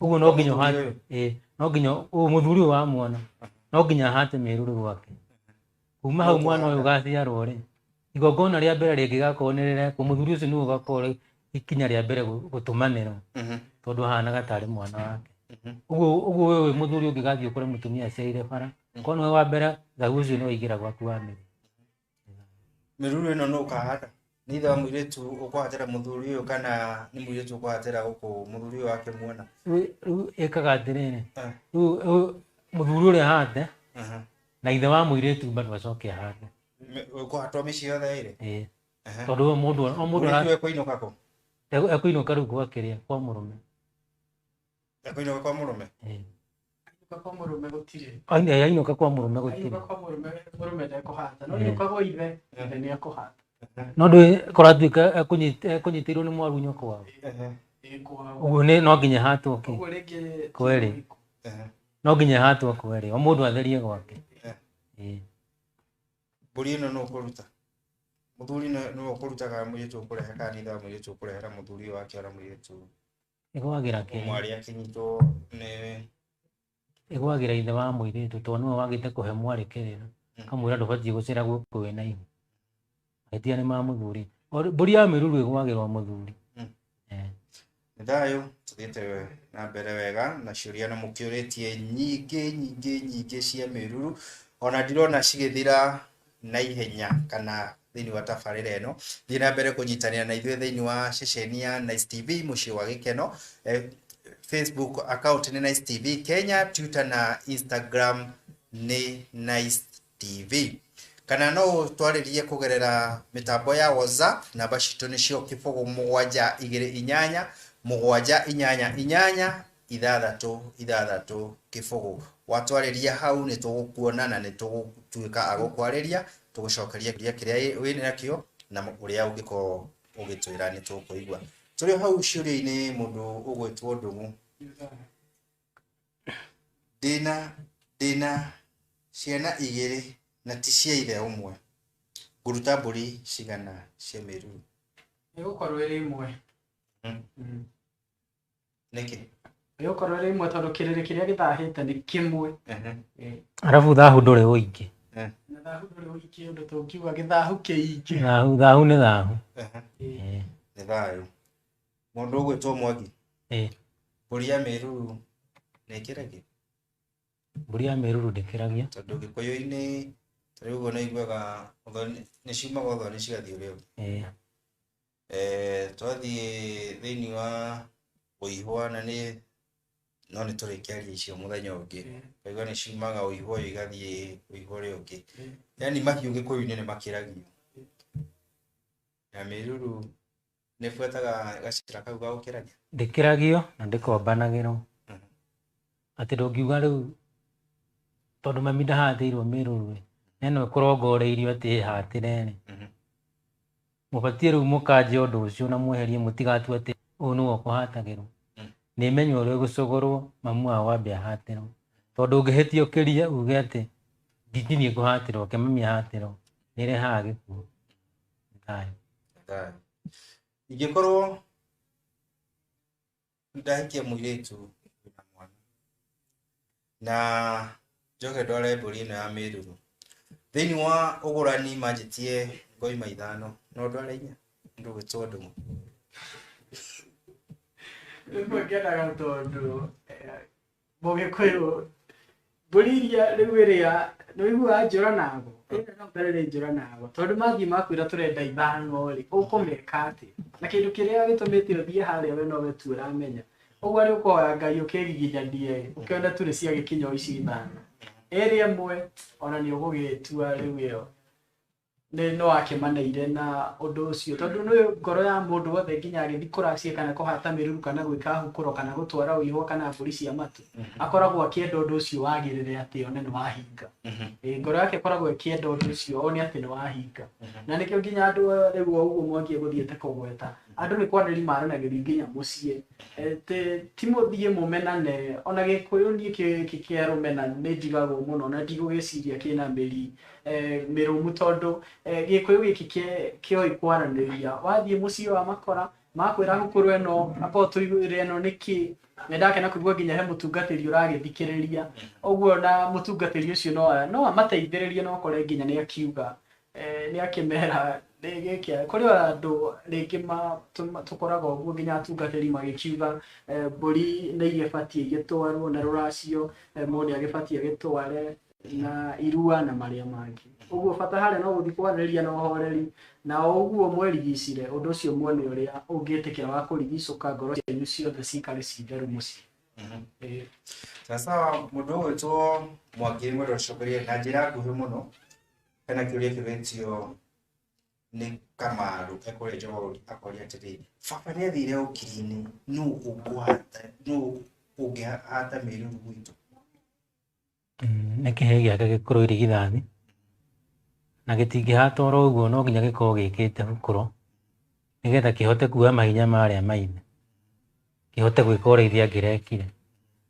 Ũguo no nginya ũhate, ĩĩ, no nginya mũthuri ũyũ wamuona, no nginya ahate mĩruru gwake. Kuma hau mwana ũyũ ũgaciarwo rĩ, igongona rĩa mbere rĩngĩgakorwo nĩ rĩrekwo, mũthuri ũcio nĩwe ũgakorwo ikinya rĩa mbere gũtũmanĩrwo tondũ ahanaga tarĩ mwana wake. Ũguo wewe mũthuri ũngĩgathiĩ ũkore mũtumia aciarĩire bara, korwo nĩwe wa mbere, thahu ũcio nĩ waingĩra gwaku wa mĩruru. Mĩruru ĩno nũ ũkahata? Nĩ ithe wa mũirĩtu ũkũhatĩra mũthuri ũyũ kana nĩ mũirĩtu ũkũhatĩra gũkũ mũthuri ũyũ wake muona? Rĩu ĩkaga atĩrĩrĩ, rĩu mũthuri ũrĩa ahate na ithe wa mũirĩtu bado acoke ahate. Ũkũhatwo mĩciĩ yothe ĩrĩ? Ĩĩ. Tondũ o mũndũ Mũirĩtu ekũinũka kũ? Ekũinũka rĩu gwa kĩrĩa, kwa mũrũme. Ekũinũka kwa mũrũme? Ĩĩ. Ainũka kwa mũrũme gũtirĩ. Ainũka kwa mũrũme gũtirĩ. Ainũka kwa mũrũme, mũrũme ndekũhata. No ainũka gwa ithe, ithe nĩ ekũhata. No ndũĩ kũratuĩka ekũnyitĩirwo nĩ mwarunyo kwao. Ũguo nĩ no nginya hatwo kĩ? Kweri. No nginya hatwo kweri. O mũndũ atherie gwake. Ĩĩ. Mbũri ĩno nũ ũkũruta? Mũthuri nĩwe ũkũruta kana mũirĩtu ũkũrehe kana nĩ ithe wa mũirĩtu ũkũrehera mũthuri ũyũ wake ona mũirĩtu? Ĩgwagĩra kĩrĩa? Mwarĩ akĩnyitwo nĩ Ĩgwagĩra ithe wa mũirĩtu tondũ nĩwe wagĩte kũhe mwarĩ kĩrĩra. Kamwĩra ndũbatiĩ gũcera gũkũ wĩna ihu. Mahĩtia nĩ ma mũthuri. Mbũri ya mĩruru ĩgwagĩrwo mũthuri. Nĩ thayũ, tũthiĩte na mbere wega na ciũria na mũkĩũrĩtie nyingĩ nyingĩ nyingĩ cia mĩruru ona ndirona cigĩthira na ihenya kana thĩinĩ wa tabarĩra ĩno. Thiĩ na mbere kũnyitanĩra na ithuĩ thĩinĩ wa ceceni ya Nice TV mũciĩ wa gĩkeno. Facebook account nĩ Nice TV Kenya, Twitter na Instagram nĩ Nice TV. Kana no ũtwarĩrie kũgerera mĩtambo ya WhatsApp, namba citũ nĩcio 0 7 2 8 7 8 8 6 6 0. Watwarĩria hau nĩ tũgũkuona na nĩ tũgũtuĩka a gũkwarĩria, tũgũcokerie kĩũria kĩrĩa wĩ nakĩo na ũrĩa ũngĩkorwo ũgĩtwĩra nĩ tũkũigua. Tũrĩ hau ciũria-inĩ mũndũ ũgwĩtwo Ndung'u. Ndĩna ciana 2 na ti cia ithe ũmwe. Ngũruta mbũri cigana cia mĩruru? Ĩgũkorwo ĩrĩ ĩmwe. Nĩkĩ? Ĩgũkorwo ĩrĩ ĩmwe tondũ kĩrĩrĩ kĩrĩa gĩthahĩte nĩ kĩmwe. Arabu thahu ndũrĩ ũingĩ. Thahu ndũrĩ ũingĩ ũndũ tũngiuga gĩthahu kĩingĩ. Thahu, thahu nĩ thahu. Nĩ thayũ. Mũndũ ũgwĩtwo Mwangi, mbũri ya mĩruru nĩ ĩkĩragio? Mbũri ya mĩruru ndĩkĩragia. Tondũ gĩkũyũ-inĩ ta rĩu ũguo nĩiguaga nĩ ciumaga ũthoni cigathiĩ ũrĩa ũngĩ. Twathiĩ thĩinĩ wa ũihwa na nĩ no nĩ tũrĩkĩaria icio mũthenya ũngĩ. Ngaigua nĩ ciumaga ũihwa ũyũ igathiĩ ũihwa ũrĩa ũngĩ. Yaani mahiũ gĩkũyũ-inĩ nĩ makĩragio. Ya mĩruru nĩ ĩbuataga gacĩra kau ga gũkĩragia? Ndĩkĩragio na ndĩkombanagĩrwo. Atĩ ndũngiuga rĩu tondũ mami ndahatĩirwo mĩruru ĩ, na ĩno ĩkũrongoreirio atĩ ĩhatĩre rĩ, mũbatiĩ rĩu mũkanje ũndũ ũcio na mweherie mũtigatue atĩ ũyũ nĩwe ũkũhatagĩrwo. Nĩ ĩmenywo ũrĩa ĩgũcogorwo mamu wao ambe ahatĩrwo. Tondũ ũngĩhĩtia ũkĩrie uge atĩ ndithiĩ kũhatĩrwo, ke mami ahatĩrwo, nĩ ĩrehaga gĩkuũ. Thayũ. Thayũ. Ingĩkorwo ndahikia mũirĩtu wĩna mwana na njoke ndware mbũri ĩno ya mĩruru thĩinĩ wa ũgũrani manjĩtie ngoima 5 no ndware 4 ũndũ ũgwĩtwo Ndung'u. Rĩmwe ngenaga tondũ mũgĩkũyũ mbũri iria rĩu ĩrĩa nĩ ũiguaga njũra nago ĩrĩa no ũtarĩrĩ njũra nago tondũ mathiĩ makwĩra tũrenda 5 rĩ ũkũmeka atĩa na kĩndũ kĩrĩa gĩtũmĩte ũthiĩ harĩa we nowe tu ũramenya ũguo rĩ ũkũhoya Ngai ũkĩgiginyanie ũkĩone tu nĩ ciagĩkinya o ici 5 ĩrĩ ĩmwe ona nĩ ũgũgĩtua rĩu ĩyo nĩ no akĩmaneire na ũndũ ũcio tondũ nĩ ngoro ya mũndũ wothe nginya agĩthiĩ kũracia kana kũhata mĩruru kana gwĩka hukũro kana gũtwara ũihwa kana mbũri cia matũ akoragwo akĩenda ũndũ ũcio wagĩrĩre atĩ one nĩ wahinga. Ngoro yake ĩkoragwo ĩkĩenda ũndũ ũcio one atĩ nĩ wahinga. Na nĩkĩo nginya andũ rĩu o ũguo Mwangi egũthiĩte kũgweta andũ nĩ kwanĩrĩria maranagĩria nginya mũciĩ ti mũthiĩ mũmenane ona gĩkũyũ niĩ kĩarũmena nĩ njigagwo mũno na ndigũgĩciria kĩna mĩri mĩrũmu tondũ gĩkũyũ gĩkĩ kĩoĩ kwaranĩria wathiĩ mũciĩ wa makora makwĩra hukũrũ ĩno akorwo tũigwĩre ĩno nĩkĩ nĩ ndakena kũigua nginya he mũtungatĩri ũragĩthikĩrĩria ũguo na mũtungatĩri ũcio no amateithĩrĩrie no ũkore nginya nĩ akiuga nĩ akĩmera gĩkĩ kũrĩ andũ rĩngĩ tũkoraga ũguo nginya atungatĩri magĩkiuga mbũri nĩ igĩbatiĩ igĩtwarwo na rũracio mũndũ nĩ agĩbatiĩ agĩtware na irua na marĩa mangĩ ũguo bata harĩa no gũthiĩ kwanĩrĩria na ũhoreri na o ũguo mwerigicire ũndũ ũcio muone ũrĩa ũngĩtĩkĩra wa kũrigicũka ngoro cianyu ciothe cikare ci theru mũciĩ. Sasa mũndũ ũgwĩtwo Mwangi mwendwa ũcokerie na njĩra nguhĩ mũno hena kĩũria kĩũrĩtio nĩ Kamaru ekũrĩa Njogorori akoria atĩrĩrĩ baba nĩ athire ũkiri-inĩ nũ ũkũhata nũ ũngĩhata mĩruru gwitũ? Nĩ kĩhĩĩ gĩake gĩkũrũ irigithathi na gĩtingĩhata oro ũguo no nginya gĩkorwo gĩkĩte hukũro nĩgetha kĩhote kuoya mahinya marĩa ma ithe kĩhote gwĩka ũrĩa ithe angĩrekire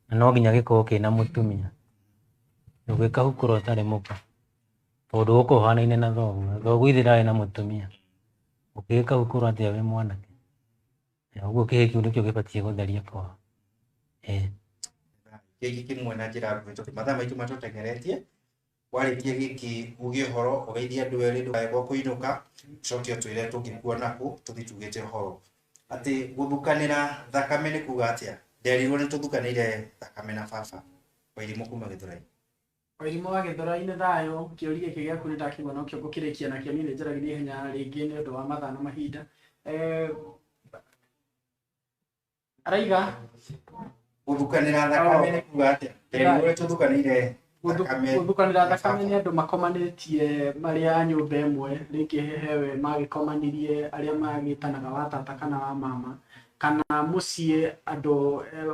na no nginya gĩkorwo kĩna mũtumia. Ndũgwĩka hukũro ũtarĩ mũka tondũ ũgũkorwo ũhanaine na thoguo thoguo ithe ndarĩ na mũtumia ũngĩgĩka hukũro atĩa wĩ mwanake? Ũguo kĩhĩĩ kĩu nĩkĩo gĩbatiĩ gũtheria kwao. Gĩkĩ kĩmwe na njĩra nguhĩ tondũ mathaa maitũ matũtengeretie warĩkia gĩkĩ uge ũhoro ũgeithie andũ erĩ ndũkae gwa kũinũka ũcoke ũtwĩre tũngĩkuona kũ tũthiĩ tugĩte ũhoro atĩ gũthukanĩra thakame nĩ kuga atĩa nderirwo nĩ tũthukanĩire thakame na baba Wairimũ kuma Gĩthũrai. Wairimũ wa Gĩthũrai nĩ thayũ kĩũria gĩkĩ gĩaku nĩ ndakĩigua nokĩo ngũkĩrĩkia nakĩo niĩ nĩ njaragia na ihenya rĩngĩ nĩ ũndũ wa mathaa na mahinda. Araiga gũthukanĩra thakame nĩ kuga atĩa nderirwo nĩ tũthukanĩire gũthukanĩra thakame nĩ andũ makomanĩtie marĩ a nyũmba ĩmwe rĩngĩ hewe magĩkomanirie arĩa magĩtanaga wa tata kana wa mama kana mũciĩ andũ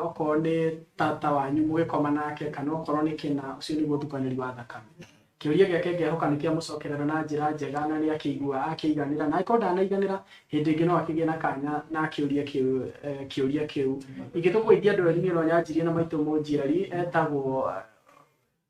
okorwo nĩ tata wanyu mũgĩkoma nake kana okorwo nĩ kĩna ũcio nĩguo ũthukanĩri wa thakame. Kĩũria gĩake ngehoka nĩ kĩamũcokerera na njĩra njega na nĩ akĩigua akĩiganĩra na angĩkorwo ndanaiganĩra hĩndĩ ĩngĩ no akĩgĩe na kanya na akĩũrie kĩũria kĩu. Ingĩtũkũgeithia andũ erĩ niĩ no nyanjirie na maitũ mũnjiari etagwo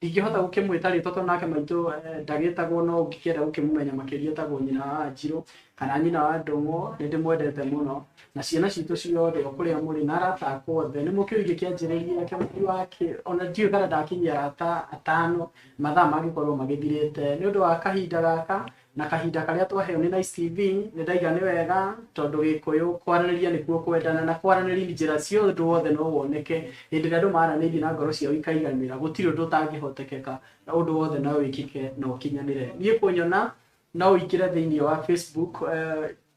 Ndingĩhota gũkĩmwĩta rĩtwa tondũ nake maitũ ndagĩtagwo, no ũngĩkĩenda gũkĩmũmenya makĩria etagwo nyina wa Njirũ kana nyina wa Ndũng'ũ. Nĩ ndĩmwendete mũno na ciana citũ ciothe o kũrĩa mũrĩ na arata akwa othe. Nĩ mũkĩũĩ ngĩkĩanjĩrĩria kĩa mweri wa ona ndiũĩ kana ndakinyia arata 5 mathaa mangĩkorwo magĩthirĩte. Nĩ ũndũ wa kahinda gaka na kahinda karĩa twaheo nĩ Nice TV, nĩ ndaiga nĩ wega tondũ Gĩkũyũ kwaranĩria nĩkuo kwendana, na kwaranĩria njĩra ciothe ũndũ wothe no woneke. Hĩndĩ ĩrĩa andũ maranĩirie na ngoro ciao ikaiganĩra, gũtirĩ ũndũ ũtangĩhotekeka, na ũndũ wothe no wĩkĩke na ũkinyanĩre. Niĩ kũnyona no ũingĩre thĩinĩ wa Facebook,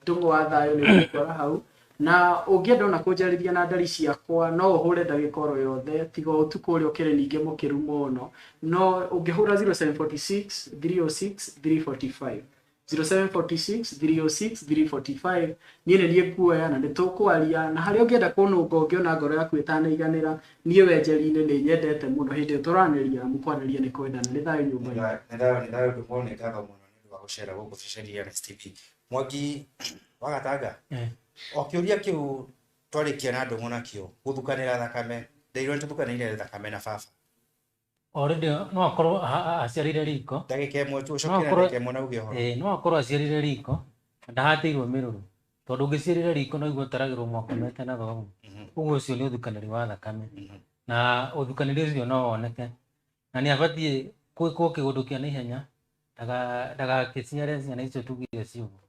Ndũng'ũ wa Thayũ nĩ ũgũkora hau, na ũngĩenda ona kũnjarĩria na ndari ciakwa no ũhũre ndagĩka oro yothe, tiga ũtukũ ũrĩa ũkĩrĩ ningĩ mũkĩru mũno, no ũngĩhũra 0746 306 345, 0746 306 345, niĩ nĩ niĩ nguoya na nĩ tũkwaria. Na harĩa ũngĩenda kũnũnga ũngĩona ngoro yaku ĩtanaiganĩra, niĩ wenjeri-inĩ nĩ nyendete mũno hĩndĩ ĩyo tũranĩria, mũkwanĩria nĩ kwendana. Nĩ thayũ nyũmba-inĩ. Nĩ thayũ, nĩ thayũ Ndũng'ũ, nĩ ngatho mũno nĩ ũndũ wa gũcera gũkũ ceceni ya Nice TV. Mwangi wa Gatanga, o kĩũria kĩu twarĩkia na Ndũng'ũ nakĩo, gũthukanĩra thakame, ndeirwo nĩ tũthukanĩire thakame na baba. Already no akorwo aciarire riko ndagĩka ĩmwe tu, ũcoke na ndagĩka ĩmwe na uge ũhoro. No akorwo aciarire riko ndahatĩirwo mĩrũrũ, tondũ ũngĩciarire riko no igua ũtaragĩrwo mwakomete na thoguo. Ũguo ũcio nĩ ũthukanĩri wa thakame, na ũthukanĩri ũcio no woneke, na nĩ abatiĩ gwĩkwo kĩũndũ kĩa naihenya ndagakĩciare ciana icio tugire ciũguo.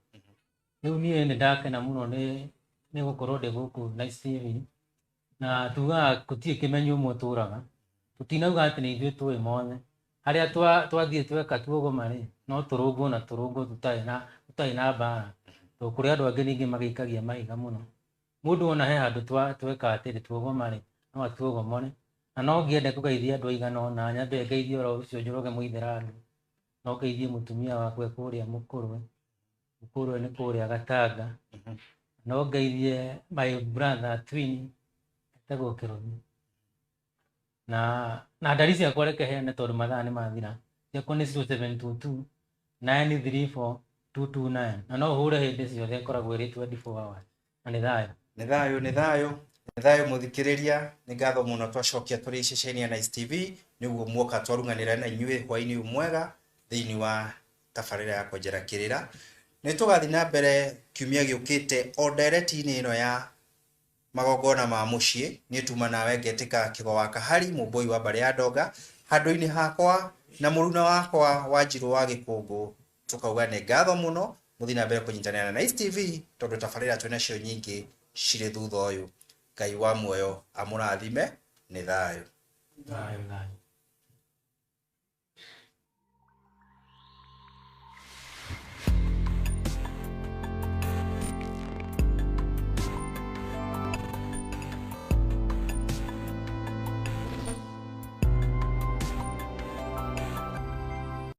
Rĩu niĩ nĩ ndakena mũno nĩ gũkorwo ndĩ gũkũ Nice TV, na tugaga gũtirĩ kĩmenyo ũmwe tũraga, tũtinauga atĩ nĩ ithuĩ tũĩ mothe. Harĩa twathiĩ tweka tuogoma rĩ, no tũrũngwo na tũrũngwo tũtarĩ na mbara, tondũ kũrĩ andũ angĩ ningĩ magĩikagia mahiga mũno. Mũndũ ona he handũ tweka atĩrĩ tuogoma rĩ, no atuogomore, na no ngĩende kũgeithia andũ aigana ũna, nyambe ngeithie oro ũcio Njoroge Mũithĩrandu, no ngeithie mũtumia wakwa kũrĩa Mũkũrwe, Mũkũrwe nĩ kũrĩa Gatanga, no ngeithie my brother twin etagwo Kĩrobi, na ndari ciakwa reke heane tondũ mathaa nĩ mathira. Ciakwa nĩ 0722 934 229, na no ũhũre hĩndĩ ciothe, ĩkoragwo ĩrĩ 24 hours. Na nĩ thayũ. Nĩ thayũ, nĩ thayũ, nĩ thayũ mũthikĩrĩria, nĩ ngatho mũno twacokia tũrĩ ceceni ya Nice TV, nĩguo muoka twarung'anĩra na inyuĩ hwaĩ-inĩ ũyũ mwega thĩinĩ wa tabarĩra ya kwenjera kĩrĩra. Nĩ tũgathiĩ na mbere kiumia gĩũkĩte o ndereti-inĩ ĩno ya magongona ma mũciĩ. Niĩ tuma nawe ngetĩka Kĩgo wa Kahari, mũmbũi wa mbarĩ ya Ndonga, handũ-inĩ hakwa na mũruna wakwa wa Njirũ wa Gĩkũngũ, tũkauga nĩ ngatho mũno mũthiĩ na mbere kũnyitanĩra na Nice TV, tondũ tabarĩra twĩ nacio nyingĩ cirĩ thutha ũyũ. Ngai wa muoyo amũrathime. Nĩ thayũ. Thayũ, thayũ.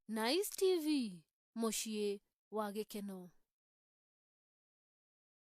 Nice TV, mũciĩ wa gĩkeno.